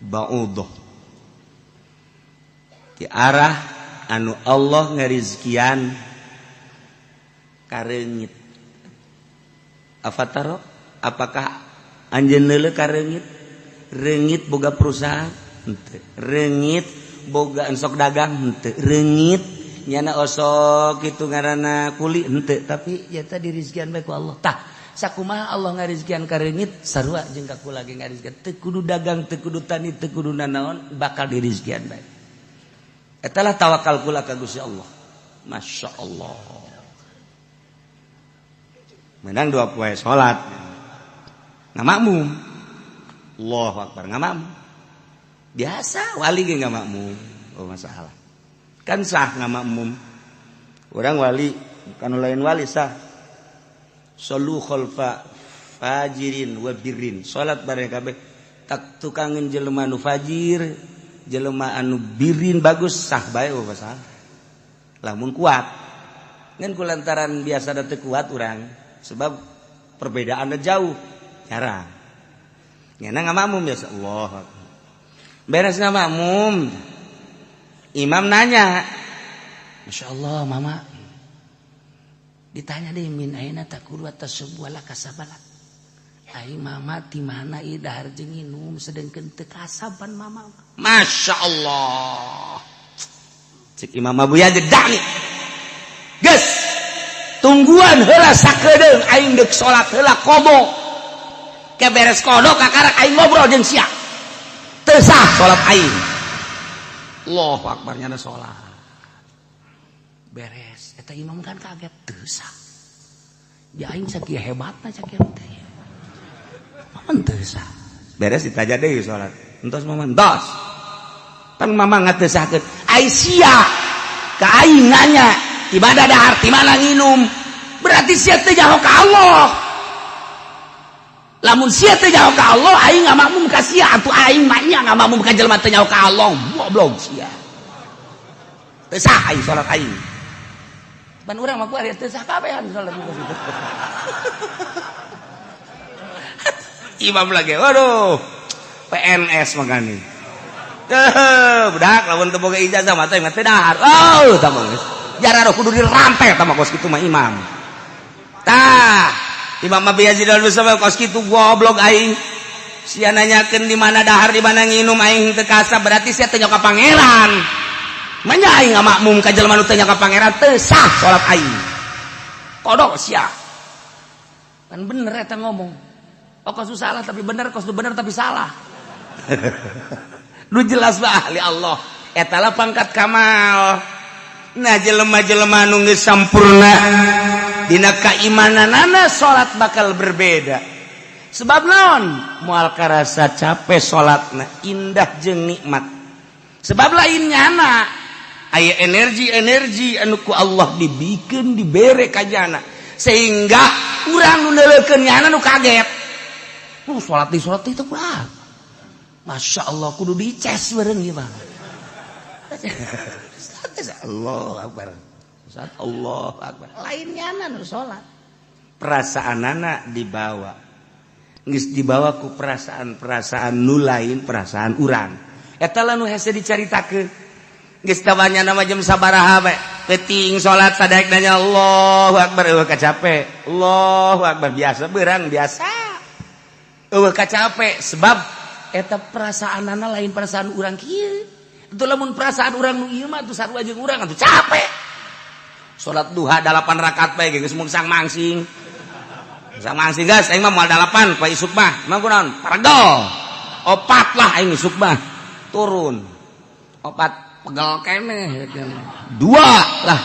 ba'udah." Di arah anu Allah ngarizkian kareungit. Afataro, apakah anjeun leuleuh kareungit? Reungit boga perusahaan henteu, reungit boga ensok dagang henteu, reungit nyana osok kitu ngaranna kuli henteu, tapi ya tadi rizkian bae ku Allah. Tah, sakumaha Allah ngarizkian kareungit sarua jeung ka kula ge ngarizkian. Teu kudu dagang, teu kudu tani, teu kudu nanaon, bakal dirizkian bae. Eta lah tawakal kula ka Gusti Allah. Masya Allah. Menang dua poe salat. Ngamakmum. Allahu akbar ngamakmum. Biasa wali ge ngamakmum. Oh masalah. Kan sah ngamakmum. Orang wali bukan lain wali sah. Sallu khalfa fajirin wa birrin. Salat bareng kabeh tak tukangeun jelema nu fajir, jelema anu birin bagus sah bae oh masalah. Lamun kuat. Ngan kulantaran biasa da teu kuat urang. Sebab perbedaannya jauh jarang. Nyana ngamakmum biasa Allah. Beres makmum, imam nanya, "Masya Allah, Mama." Ditanya deh, "من أين تأكل وتشرب ولا كسب لك?" Ai Mama di mana ieu dahar jeung nginum sedengkeun teu kasaban Mama? Masya Allah. Cek Imam Abu Yazid Dani, "Geus, tungguan heula sakedeung, aing deuk salat heula qadha. Ke beres qadha kakarak aing ngobrol jeung sia." Teu sah salat aing. Allahu akbar, nyana salat. Beres eta imam kan kaget, teu sah. Ya aing sakieu hebatna, sakieu teh. Mama teu sah. Beres ditanya deui salat. Entos, Mama, entos. Pan Mama ngateu sahkeun. Ai sia ka aing nanya di mana dahar, di mana nginum. Berarti sia teu nyaho ka Allah. Lamun sia teu nyaho ka Allah, aing ngamakmum ka sia atuh aing mah nya ngamakmum ka jelema teu nyaho ka Allah. Goblok sia. Teu sah aing salat aing. Ban urang mah kuari teu sah kabehan salat gitu. Imam lagi, waduh, PNS makanya. Budak lamun teu boga ijazah mah teh teu dahar. Oh, tah mah geus. Jarang kudu dirantai tah mah kos kitu mah imam. Tah, Imam Abi Yazid Al-Bustami kos kitu, goblok aing. Sia nanyakeun di mana dahar, di mana nginum, aing teu kasab, berarti sia teu ka pangeran. Manya aing ngamakmum ka jelema nu teu ka pangeran, teu sah salat aing. Kodok sia. Kan bener eta ngomong. Oh, kos salah tapi bener, kos bener tapi salah. Lu jelas bah ahli Allah. Eta lah pangkat kamal. Nah, jelema-jelema nu geus sampurna dina kaimananana, salat bakal berbeda. Sebab naon? Moal karasa capek salatna, indah jeung nikmat. Sebab lain nyana aya energi-energi anu ku Allah dibikeun, dibere ka jana sehingga urang nu neuleukeun nyana nu kaget. Salat di salat itu kurang. Masya Allah, kudu dices bareng ieu mah. Allah akbar. Saat Allah akbar. Lain nyana nu salat. Perasaanana dibawa. Geus dibawa ku perasaan-perasaan nu lain perasaan urang. Eta lah nu hese dicaritakeun. Geus tawanya nama jam sabaraha bae. Peuting salat sadaek nanya Allahu akbar eueuh kacape. Allahu akbar biasa beurang biasa. Eueuh kacape sebab eta perasaanana lain perasaan urang kieu. Itu lamun perasaan urang nu ieu mah atuh sarua jeung urang atuh capek. Salat duha 8 rakaat bae geus mungsang mangsing. Mungsang mangsing geus aing mah moal 8 poe isuk mah. Emang kunaon? Paregel. Opat lah aing isuk mah. Turun. Opat pegel keneh. Dua lah.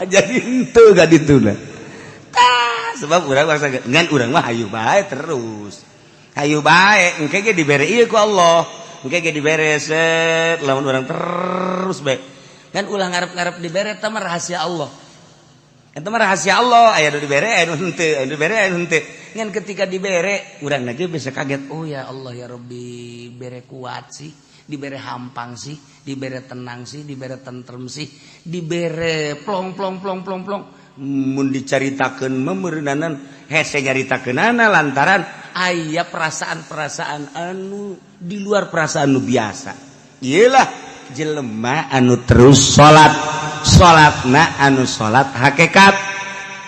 Jadi henteu ga ditu lah. Tah, sebab urang bangsa ngan urang mah hayu bae terus. Hayu bae engke ge dibere ieu ku Allah. Engke ge dibere set lamun urang terus bae. Kan ulah ngarep-ngarep dibere, eta mah rahasia Allah. Eta mah rahasia Allah, aya nu dibere, aya nu henteu, aya nu dibere, aya nu henteu. Ngan ketika dibere, urang aja bisa kaget, oh ya Allah ya Rabbi, bere kuat sih, dibere hampang sih, dibere tenang sih, dibere tentrem sih, dibere plong plong plong plong plong. Mun dicaritakeun meureunanan hese nyaritakeunana lantaran aya perasaan-perasaan anu di luar perasaan nu biasa. Iyalah jelema anu terus salat, salatna anu salat hakikat,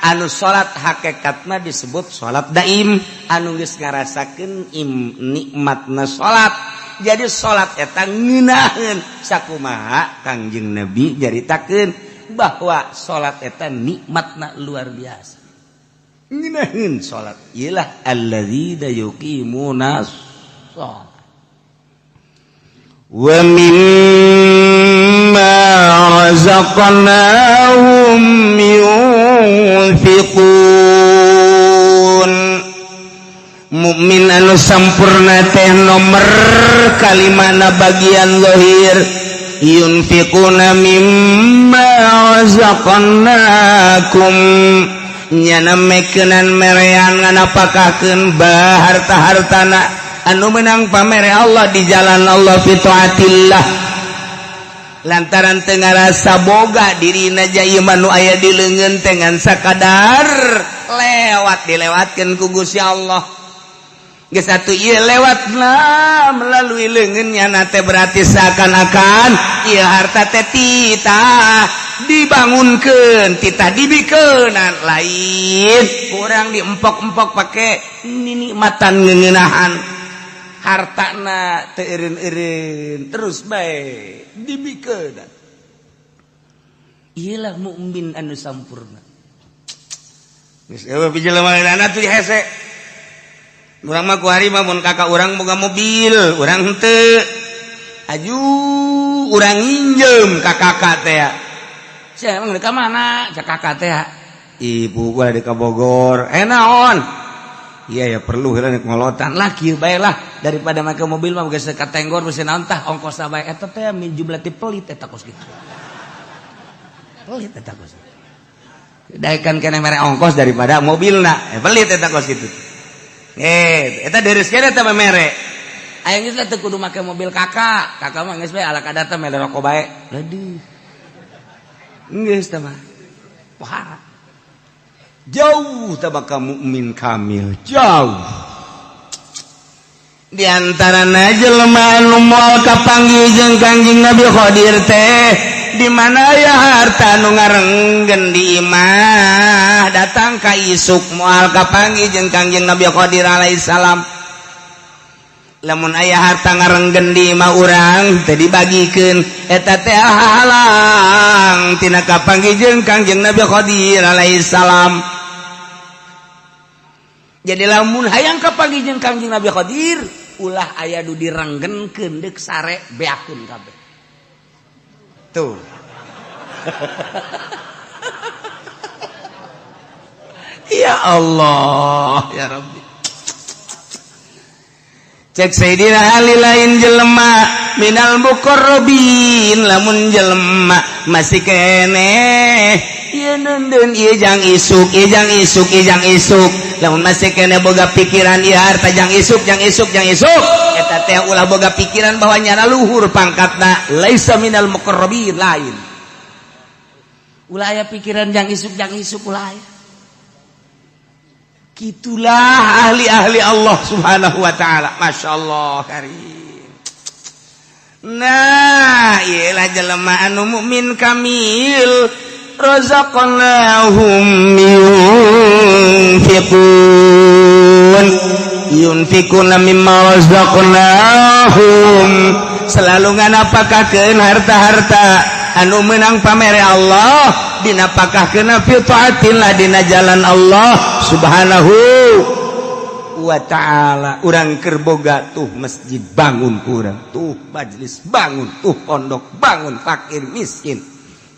anu salat hakikatna disebut salat daim, anu geus ngarasakeun nikmatna salat. Jadi salat eta ngeunaheun sakumaha Kangjeng Nabi nyaritakeun bahwa salat eta nikmatna luar biasa. Ngeunaheun salat iyalah alladzina yuqimuna shalat wa mimma razaqnahum yunfiqun. Mukmin anu sampurna teh nomor kalimana bagian zahir, yunfiquna mimma razaqnakum, nyana mekenan merean nganapakakeun harta-hartana anu menang pamere Allah di jalan Allah fi taatillah, lantaran teu ngarasa boga dirina ja ieu mah nu aya di leungeun teh ngan sakadar lewat, dilewatkeun ku Gusti Allah. Geus atuh ieu lewatna melalui leungeunnya na teh, berarti seakan-akan ieu harta teh titah dibangunkeun, titah dibikeunan, lain kurang diempok-empok pake ninikmatan ngeuneunahan hartana teu eureun-eureun, terus bae dibikeunan. Iyalah mukmin anu sampurna. Geus eueuh jelema tuh hese. Urang mah kuari mah mun kakak urang boga mobil, urang henteu. Aju urang nginjem ka kakak teh. Sia emang ka mana? Cak kakak teh. Ibu gua di ka Bogor. Eh, naon? Iya ya, perlu heula ngolotan lah, kieu bae lah, daripada make mobil mah geus katenggor geus naon tah ongkos bae eta teh min jumlah ti pelit eta kos kitu. Pelit eta kos. Daekan keneh mere ongkos daripada mobilna. Eh, pelit eta kos kitu. Eh, eta deres kene eta mere. Aya geus lah teu kudu make mobil kakak. Kakak mah geus bae ala kadar teh mere rokok bae. Aduh. Geus tah mah. Pohara. Jauh tah bakal mukmin kamil, jauh. Di antarana jelema anu moal kapanggih jeung Kangjeng Nabi Khadir teh di mana ya harta nu ngarenggen di imah datang ka isuk moal kapanggih jeung Kangjeng Nabi Khadir alaihissalam. Lamun aya harta ngarenggen di imah urang teu dibagikeun, eta teh halang tina kapanggih jeung Kangjeng Nabi Khadir alaihissalam. Jadi lamun hayang kapanggih jeung Kangjeng Nabi Khadir, ulah aya nu direnggenkeun, deuk sare beakeun kabeh tuh. Ya Allah, ya Rabbi. Cek Sayyidina Ali, lain jelema minal muqarrabin lamun jelema masih keneh ieu neundeun ieu jang isuk, ieu jang isuk, ieu jang isuk. Lamun masih keneh boga pikiran ieu harta jang isuk, jang isuk, jang isuk, eta teh ulah boga pikiran bahwa nyana luhur pangkatna, laisa minal muqarrabin. Lain, ulah aya pikiran jang isuk, jang isuk, ulah aya. Gitulah ahli-ahli Allah Subhanahu wa taala. Masya Allah karim. Nah, iyalah jelema anu mukmin kamil, razaqnahum yunfiqun, yunfiquna mimma razaqnahum, selalu nganapakakeun harta-harta anu menang pamere Allah, dinapakahkeun fi taatillah, dina jalan Allah Subhanahu wa ta'ala. Urang keur boga tuh masjid bangun ku urang, tuh majelis bangun, tuh pondok bangun, fakir miskin,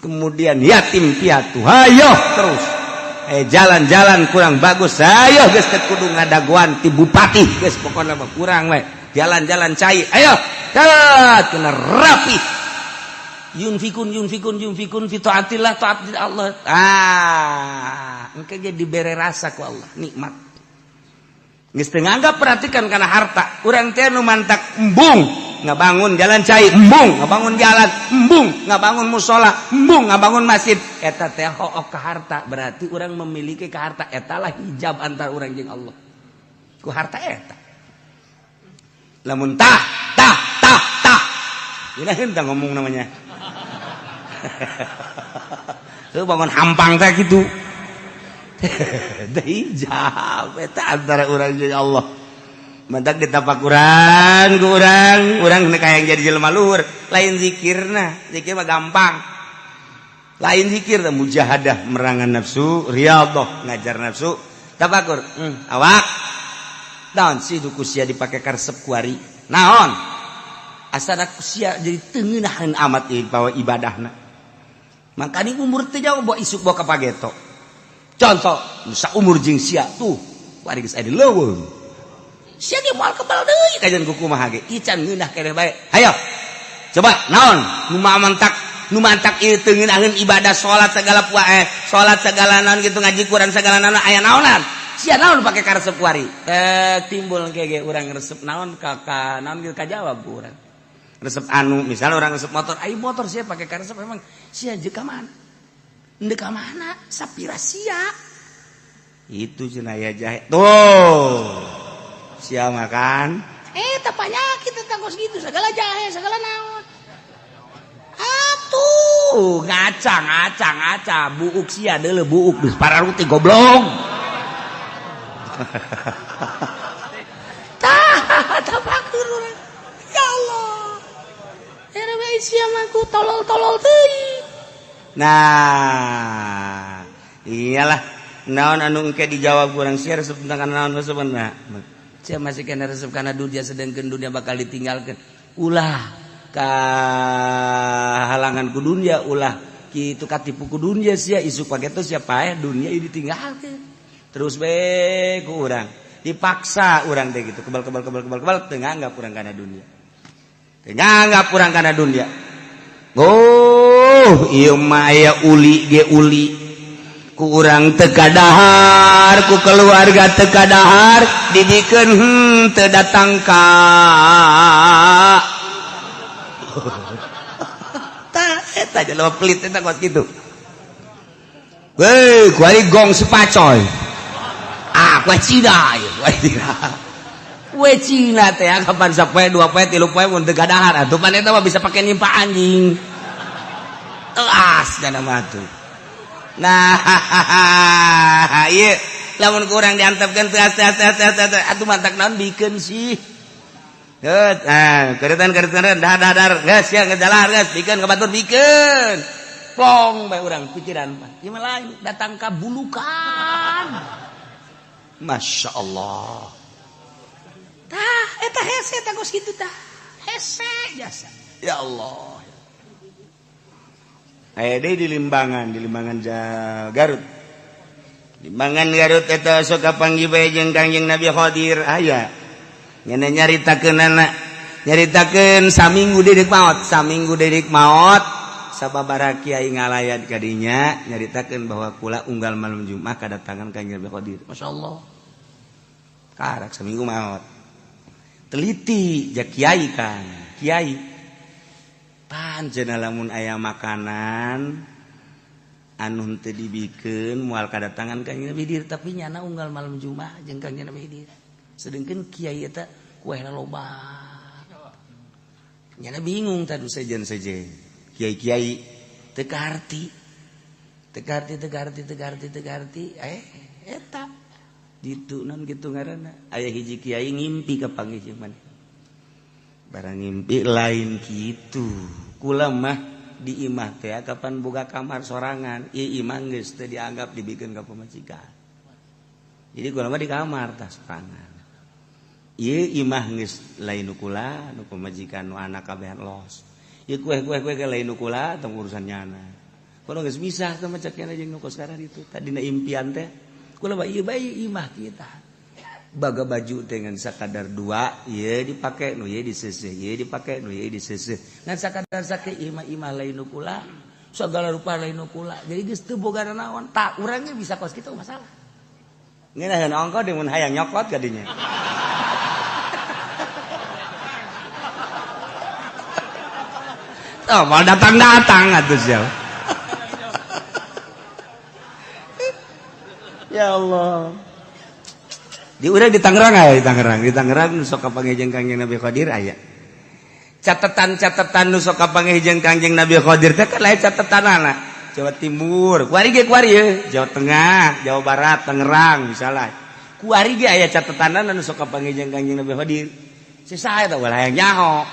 kemudian yatim piatu, hayo terus. Jalan-jalan kurang bagus, ayo geus teu kudu ngadagoan ti bupati, geus pokona mah kurang we jalan-jalan cai, ayo kat kena rapi. Yunfikun yunfikun yunfikun fi taatillah, taat Allah. Ah, engke ge dibere rasa ku Allah nikmat. Geus teu nganggap perhatikan kana harta. Urang teh nu mantak embung ngabangun jalan cai, embung ngabangun jalan, embung ngabangun musola, embung ngabangun masjid, eta teh hook ka harta, berarti urang memiliki ka harta. Eta lah hijab antar urang jeung Allah ku harta eta. Lamun tah tah tah tah ini henteu ngomong namanya. Tuh bangun hampang teh gitu. Hijab eta antara urang jeung Allah. Mantak ditapakuran ku urang, urang kayak yang jadi jelema luhur, lain zikirna, zikir mah gampang. Lain zikir teh mujahadah merangan nafsu, riyadhah ngajar nafsu, tafakur. Awak. Naon sih du kusia dipake karesep kuari? Naon? Asana kusia jadi teu ngeunaheun amat ieu bawa ibadahna. Makanya umur teh jauh bawa isuk bawa ka pageto. Contoh, saumur jeung sia tuh, kuari geus aya di leuweung. Sia ge moal kebal deui kajian ku kumaha ge. Ican ngeunah keneh bae. Hayo. Coba naon nu mantak, nu mantak ieu teu ngeunaheun ibadah salat segala salat segala naon gitu, ngaji Quran segala naon, aya naonan. Sia naon pake karesep kuari? Timbul engke ge urang resep naon ka naon ge kajawab ku urang. Resep anu misalnya orang resep motor, ayo motor sia pake karesep emang sia jeung ka mana? Ndek ka mana? Sapira sia. Itu cenah ya jahe. Tuh. Sia makan. Tah penyakit teh kos gitu segala jahe segala naon. Atuh, ngaca ngaca ngaca buuk sia deuleu buuk geus pararuti goblok. Tah tapakur urang. Ya Allah. Era bae sia mah ku tolol-tolol teuing. Nah, iyalah naon anu engke dijawab kurang sia resep tentang naon resepna. Sia masih kena resep kana dunia sedangkan dunia bakal ditinggalkan. Ulah ka halangan ku dunia, ulah kitu katipu ku dunia sia isuk pageto sia paeh dunia ieu ditinggalkeun. Terus we ku urang dipaksa urang teh gitu kebal-kebal kebal kebal kebal teu nganggap urang kana dunia. Teu nganggap urang kana dunia. Oh, ieu mah aya uli ge uli. Ku urang teu kadahar, ku keluarga teu kadahar, dibikeun teu datang ka. Tah eta jelema pelit eta kos kitu. Weh, kuari gong si pacoy. Ah, kuari Cina ieu, kuari Cina. Kue Cina teh kapan sapoe dua poe tilu poe mun teu kadahar atuh pan eta mah bisa pake nimpa anjing. Teas dana mah tuh. Nah, ieu lamun kurang diantepkeun teas teas teas teas atuh mantak naon bikeun sih. Geus, nah, keretan keretan dah dah dar, geus sia ngejalar geus bikeun ka batur bikeun. Plong bae urang pikiran mah. Ieu mah lain datang ka bulukan. Masya Allah. Tah, eta hese tah geus kitu tah. Hese jasa. Ya Allah. Aya deui di Limbangan Garut. Limbangan Garut eta sok kapanggih bae jeung Kangjeng Nabi Khadir aya. Ngeunah nyaritakeunana, nyaritakeun saminggu deui maot, saminggu deui maot sababaraha kiai ngalayat ka dinya nyaritakeun bahwa kula unggal malam Jumat kadatangan Kangjeng Nabi Khadir. Masyaallah. Karak saminggu maot. Teliti ja kiai kan, kiai. Panjenengan lamun aya makanan anu henteu dibikeun moal kadatangan Kangjeng Nabi Khidir tapi nyana unggal malam Jumat jeung Kangjeng Nabi Khidir. Sedengkeun kiai eta kuehna loba. Nyana bingung tadu sejen-sejen. Kiai-kiai teu kaharti. Teu kaharti teu kaharti teu kaharti teu kaharti eta ditu naon kitu ngaranna aya hiji kiai ngimpi ka panggih jeung maneh. Barang ngimpi lain kitu. Kula mah di imah teh kapan boga kamar sorangan, ieu imah geus teu dianggap dibikeun ka pamajikan. Jadi kula mah di kamar tah sorangan. Ieu imah geus lain nu kula, nu pamajikan nu anak kabehan los. Ieu kueh-kueh ge lain nu kula tong urusan nyana. Kula geus misah teh mah cek jeung nu kos itu. Tadina impian teh kula mah ieu bae imah kita. Baga baju dengan sakadar dua, ieu dipake nu ieu diseuseuh, ieu dipake nu ieu diseuseuh. Ngan sakadar sake imah-imah lain nu kula, segala rupa lain nu kula. Jadi geus teu boga naon, tak urangnya bisa kos kitu masalah. Ngeunaheun ongko deui mun hayang nyokot ka dinya. Oh, mau datang-datang atuh sia. Ya Allah. Di urang di Tangerang aya di Tangerang, di Tangerang nu sok kapanggih jeung Kangjeng Nabi Khadir aya. Catatan-catatan nu sok kapanggih jeung Kangjeng Nabi Khadir teh kan lain catatanana. Jawa Timur, kuari ge kuari ye, Jawa Tengah, Jawa Barat, Tangerang misalnya. Kuari ge aya catatanana nu sok kapanggih jeung Kangjeng Nabi Khadir. Si saha eta ulah hayang nyaho.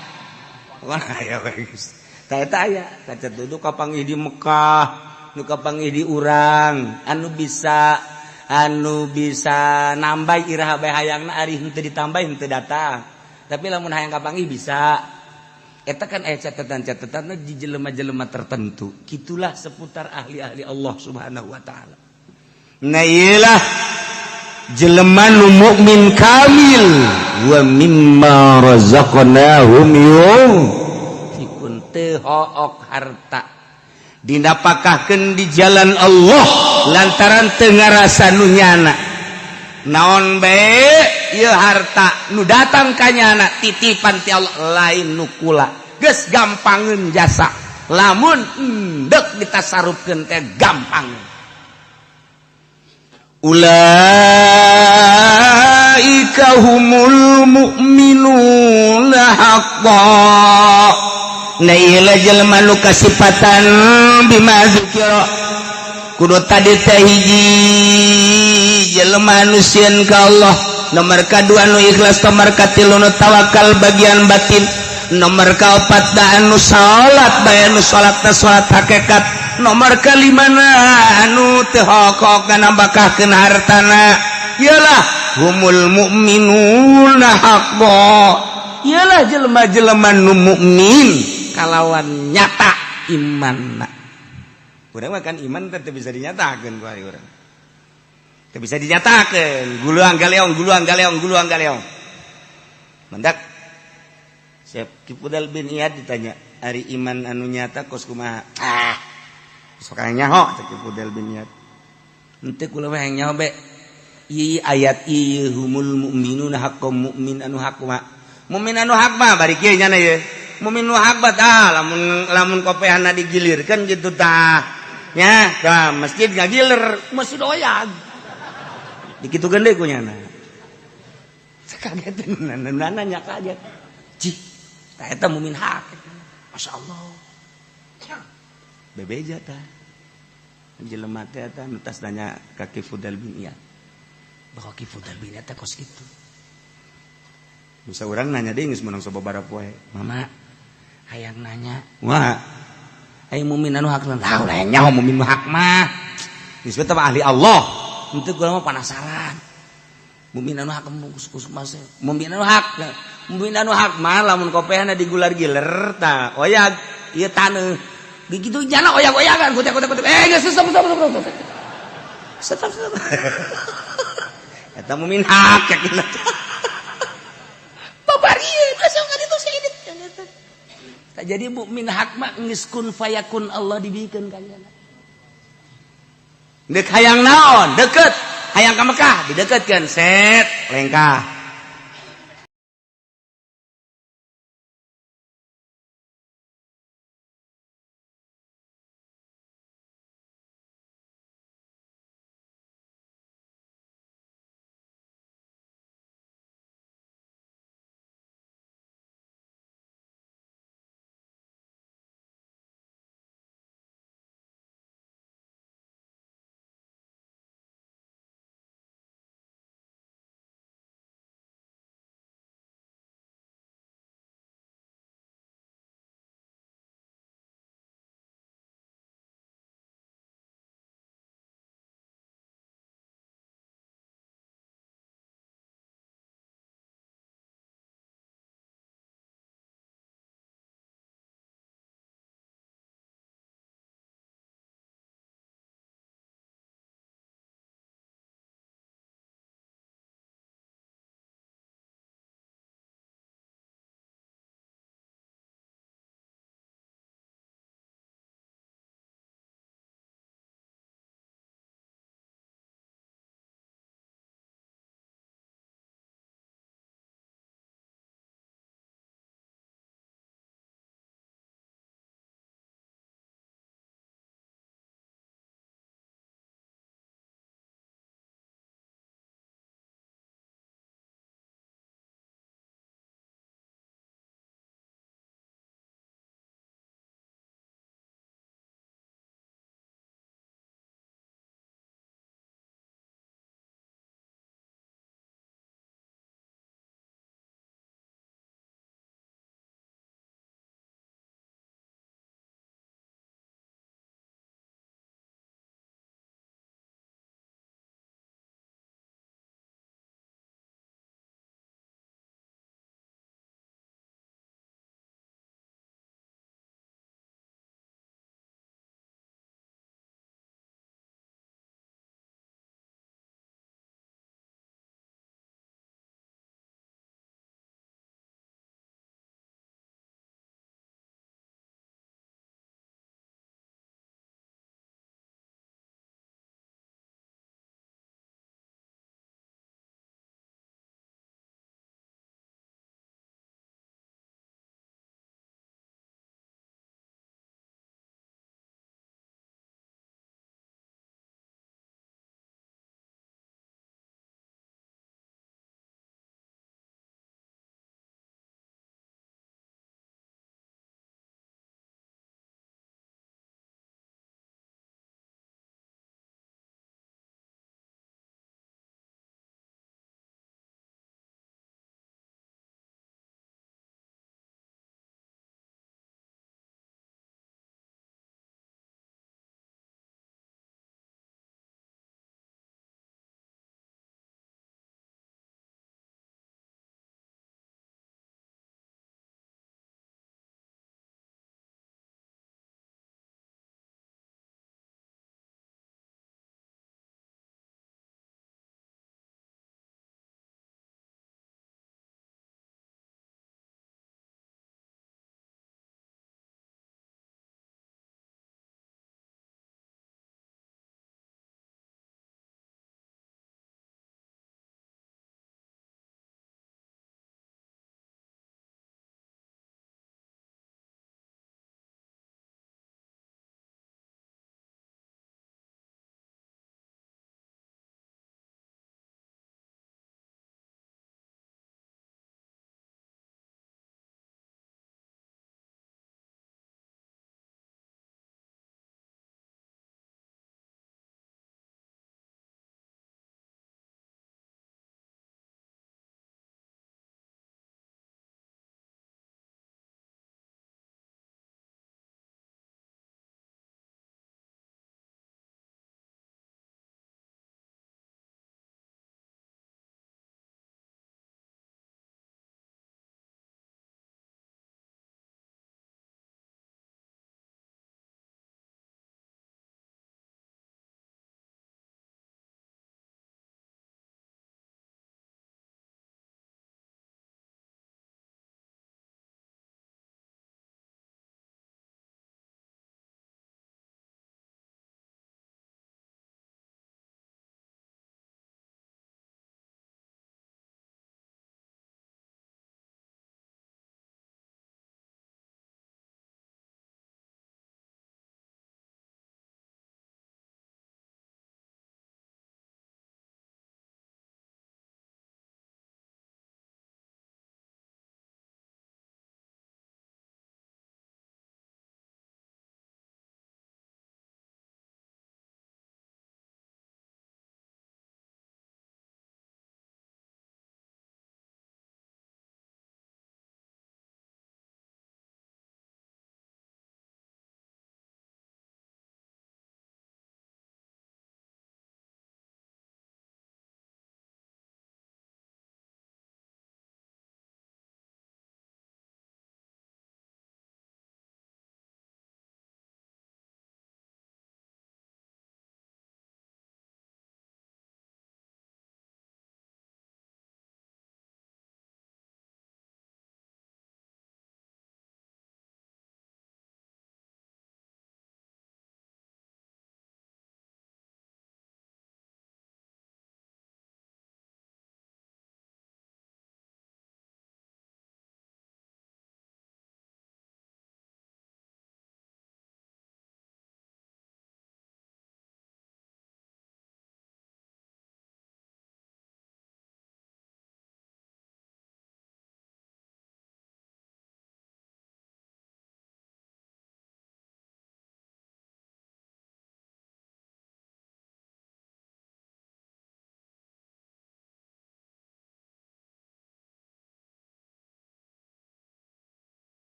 Ulah aya we geus. Tah eta aya, kacat nu kapanggih di Mekah, nu kapanggih di urang, anu bisa nambah iraha bae hayangna ari henteu ditambah henteu datang. Tapi lamun hayang kapanggih bisa. Eta kan aya catatan-catatanna di jelema-jelema tertentu. Kitulah seputar ahli-ahli Allah Subhanahu wa taala. Nah iyalah jelema nu mukmin kamil wa mimma razaqnahum yunfikun teu hook harta dinapakahkeun di jalan Allah lantaran teu ngarasa nu nyana. Naon bae ieu harta nu datang ka nyana titipan ti Allah lain nu kula. Geus gampangeun jasa. Lamun endek ditasarufkeun teh gampang. Ulaika Ulaika humul mu'minuna haqqan. Nah ieu jelema nu kasipatan bima dzukira. Kudu tadi teh hiji jelema nu sieun ka Allah, nomor kadua nu ikhlas, nomor katilu nu tawakal bagian batin, nomor kaopat da anu salat bae, anu salat teh salat hakikat, nomor kalimana anu teu hokok nambahkeun hartana. Iyalah humul mu'minuna haqqan. Iyalah jelema-jelema nu mukmin kalawan nyata imanna. Urang mah kan iman teh bisa dinyatakeun ku ari urang. Teu bisa dinyatakeun, guluang galeong, guluang galeong, guluang galeong. Mendak Syekh Ki Fudhail bin Iyad ditanya, ari iman anu nyata kos kumaha? Ah, sok hayang nyaho cek Ki Fudhail bin Iyad. Henteu, kula mah hayang nyaho be. Ieu ayat ieu humul mu'minuna haqqan, mukmin anu hak mah. Mukmin anu hak mah bari kieu nyana ieu. Mukmin nu hak mah tah lamun lamun kopehana digilirkeun gitu tah. Nya, tah masjid ngagiler, masjid oyag. Dikitukeun deui ku nyana. Kaget, nanya kaget. Cih, tah eta mukmin hak. Masya Allah. Bebeja tah. Jelema teh eta nu tas nanya ka Ki Fudhail bin Iyad. Bahwa Ki Fudhail bin Iyad teh kos kitu. Bisa urang nanya deui geus meunang sababaraha poe. Mama, hayang nanya. Wah. Ai mukmin anu hak lah, ulah nyaho mukmin nu hak mah. Geus mah ahli Allah. Henteu, kula mah penasaran. Mukmin anu hak kus mas. Mukmin anu hak. Mukmin anu hak mah lamun kopehna digular-giler tah oyag ieu taneuh. Begitu jana oyag-oyagan kutek kutek kutek. Eh, geus, stop, stop, stop, stop. Stop, stop. Eta mukmin hak yakin. Babarieun asa ka ditu sia. Tak jadi mukmin hak mah geus kun fayakun Allah dibikeun ka nyana. Dek hayang naon? Deket. Hayang ka Mekah dideketkeun, set lengkah.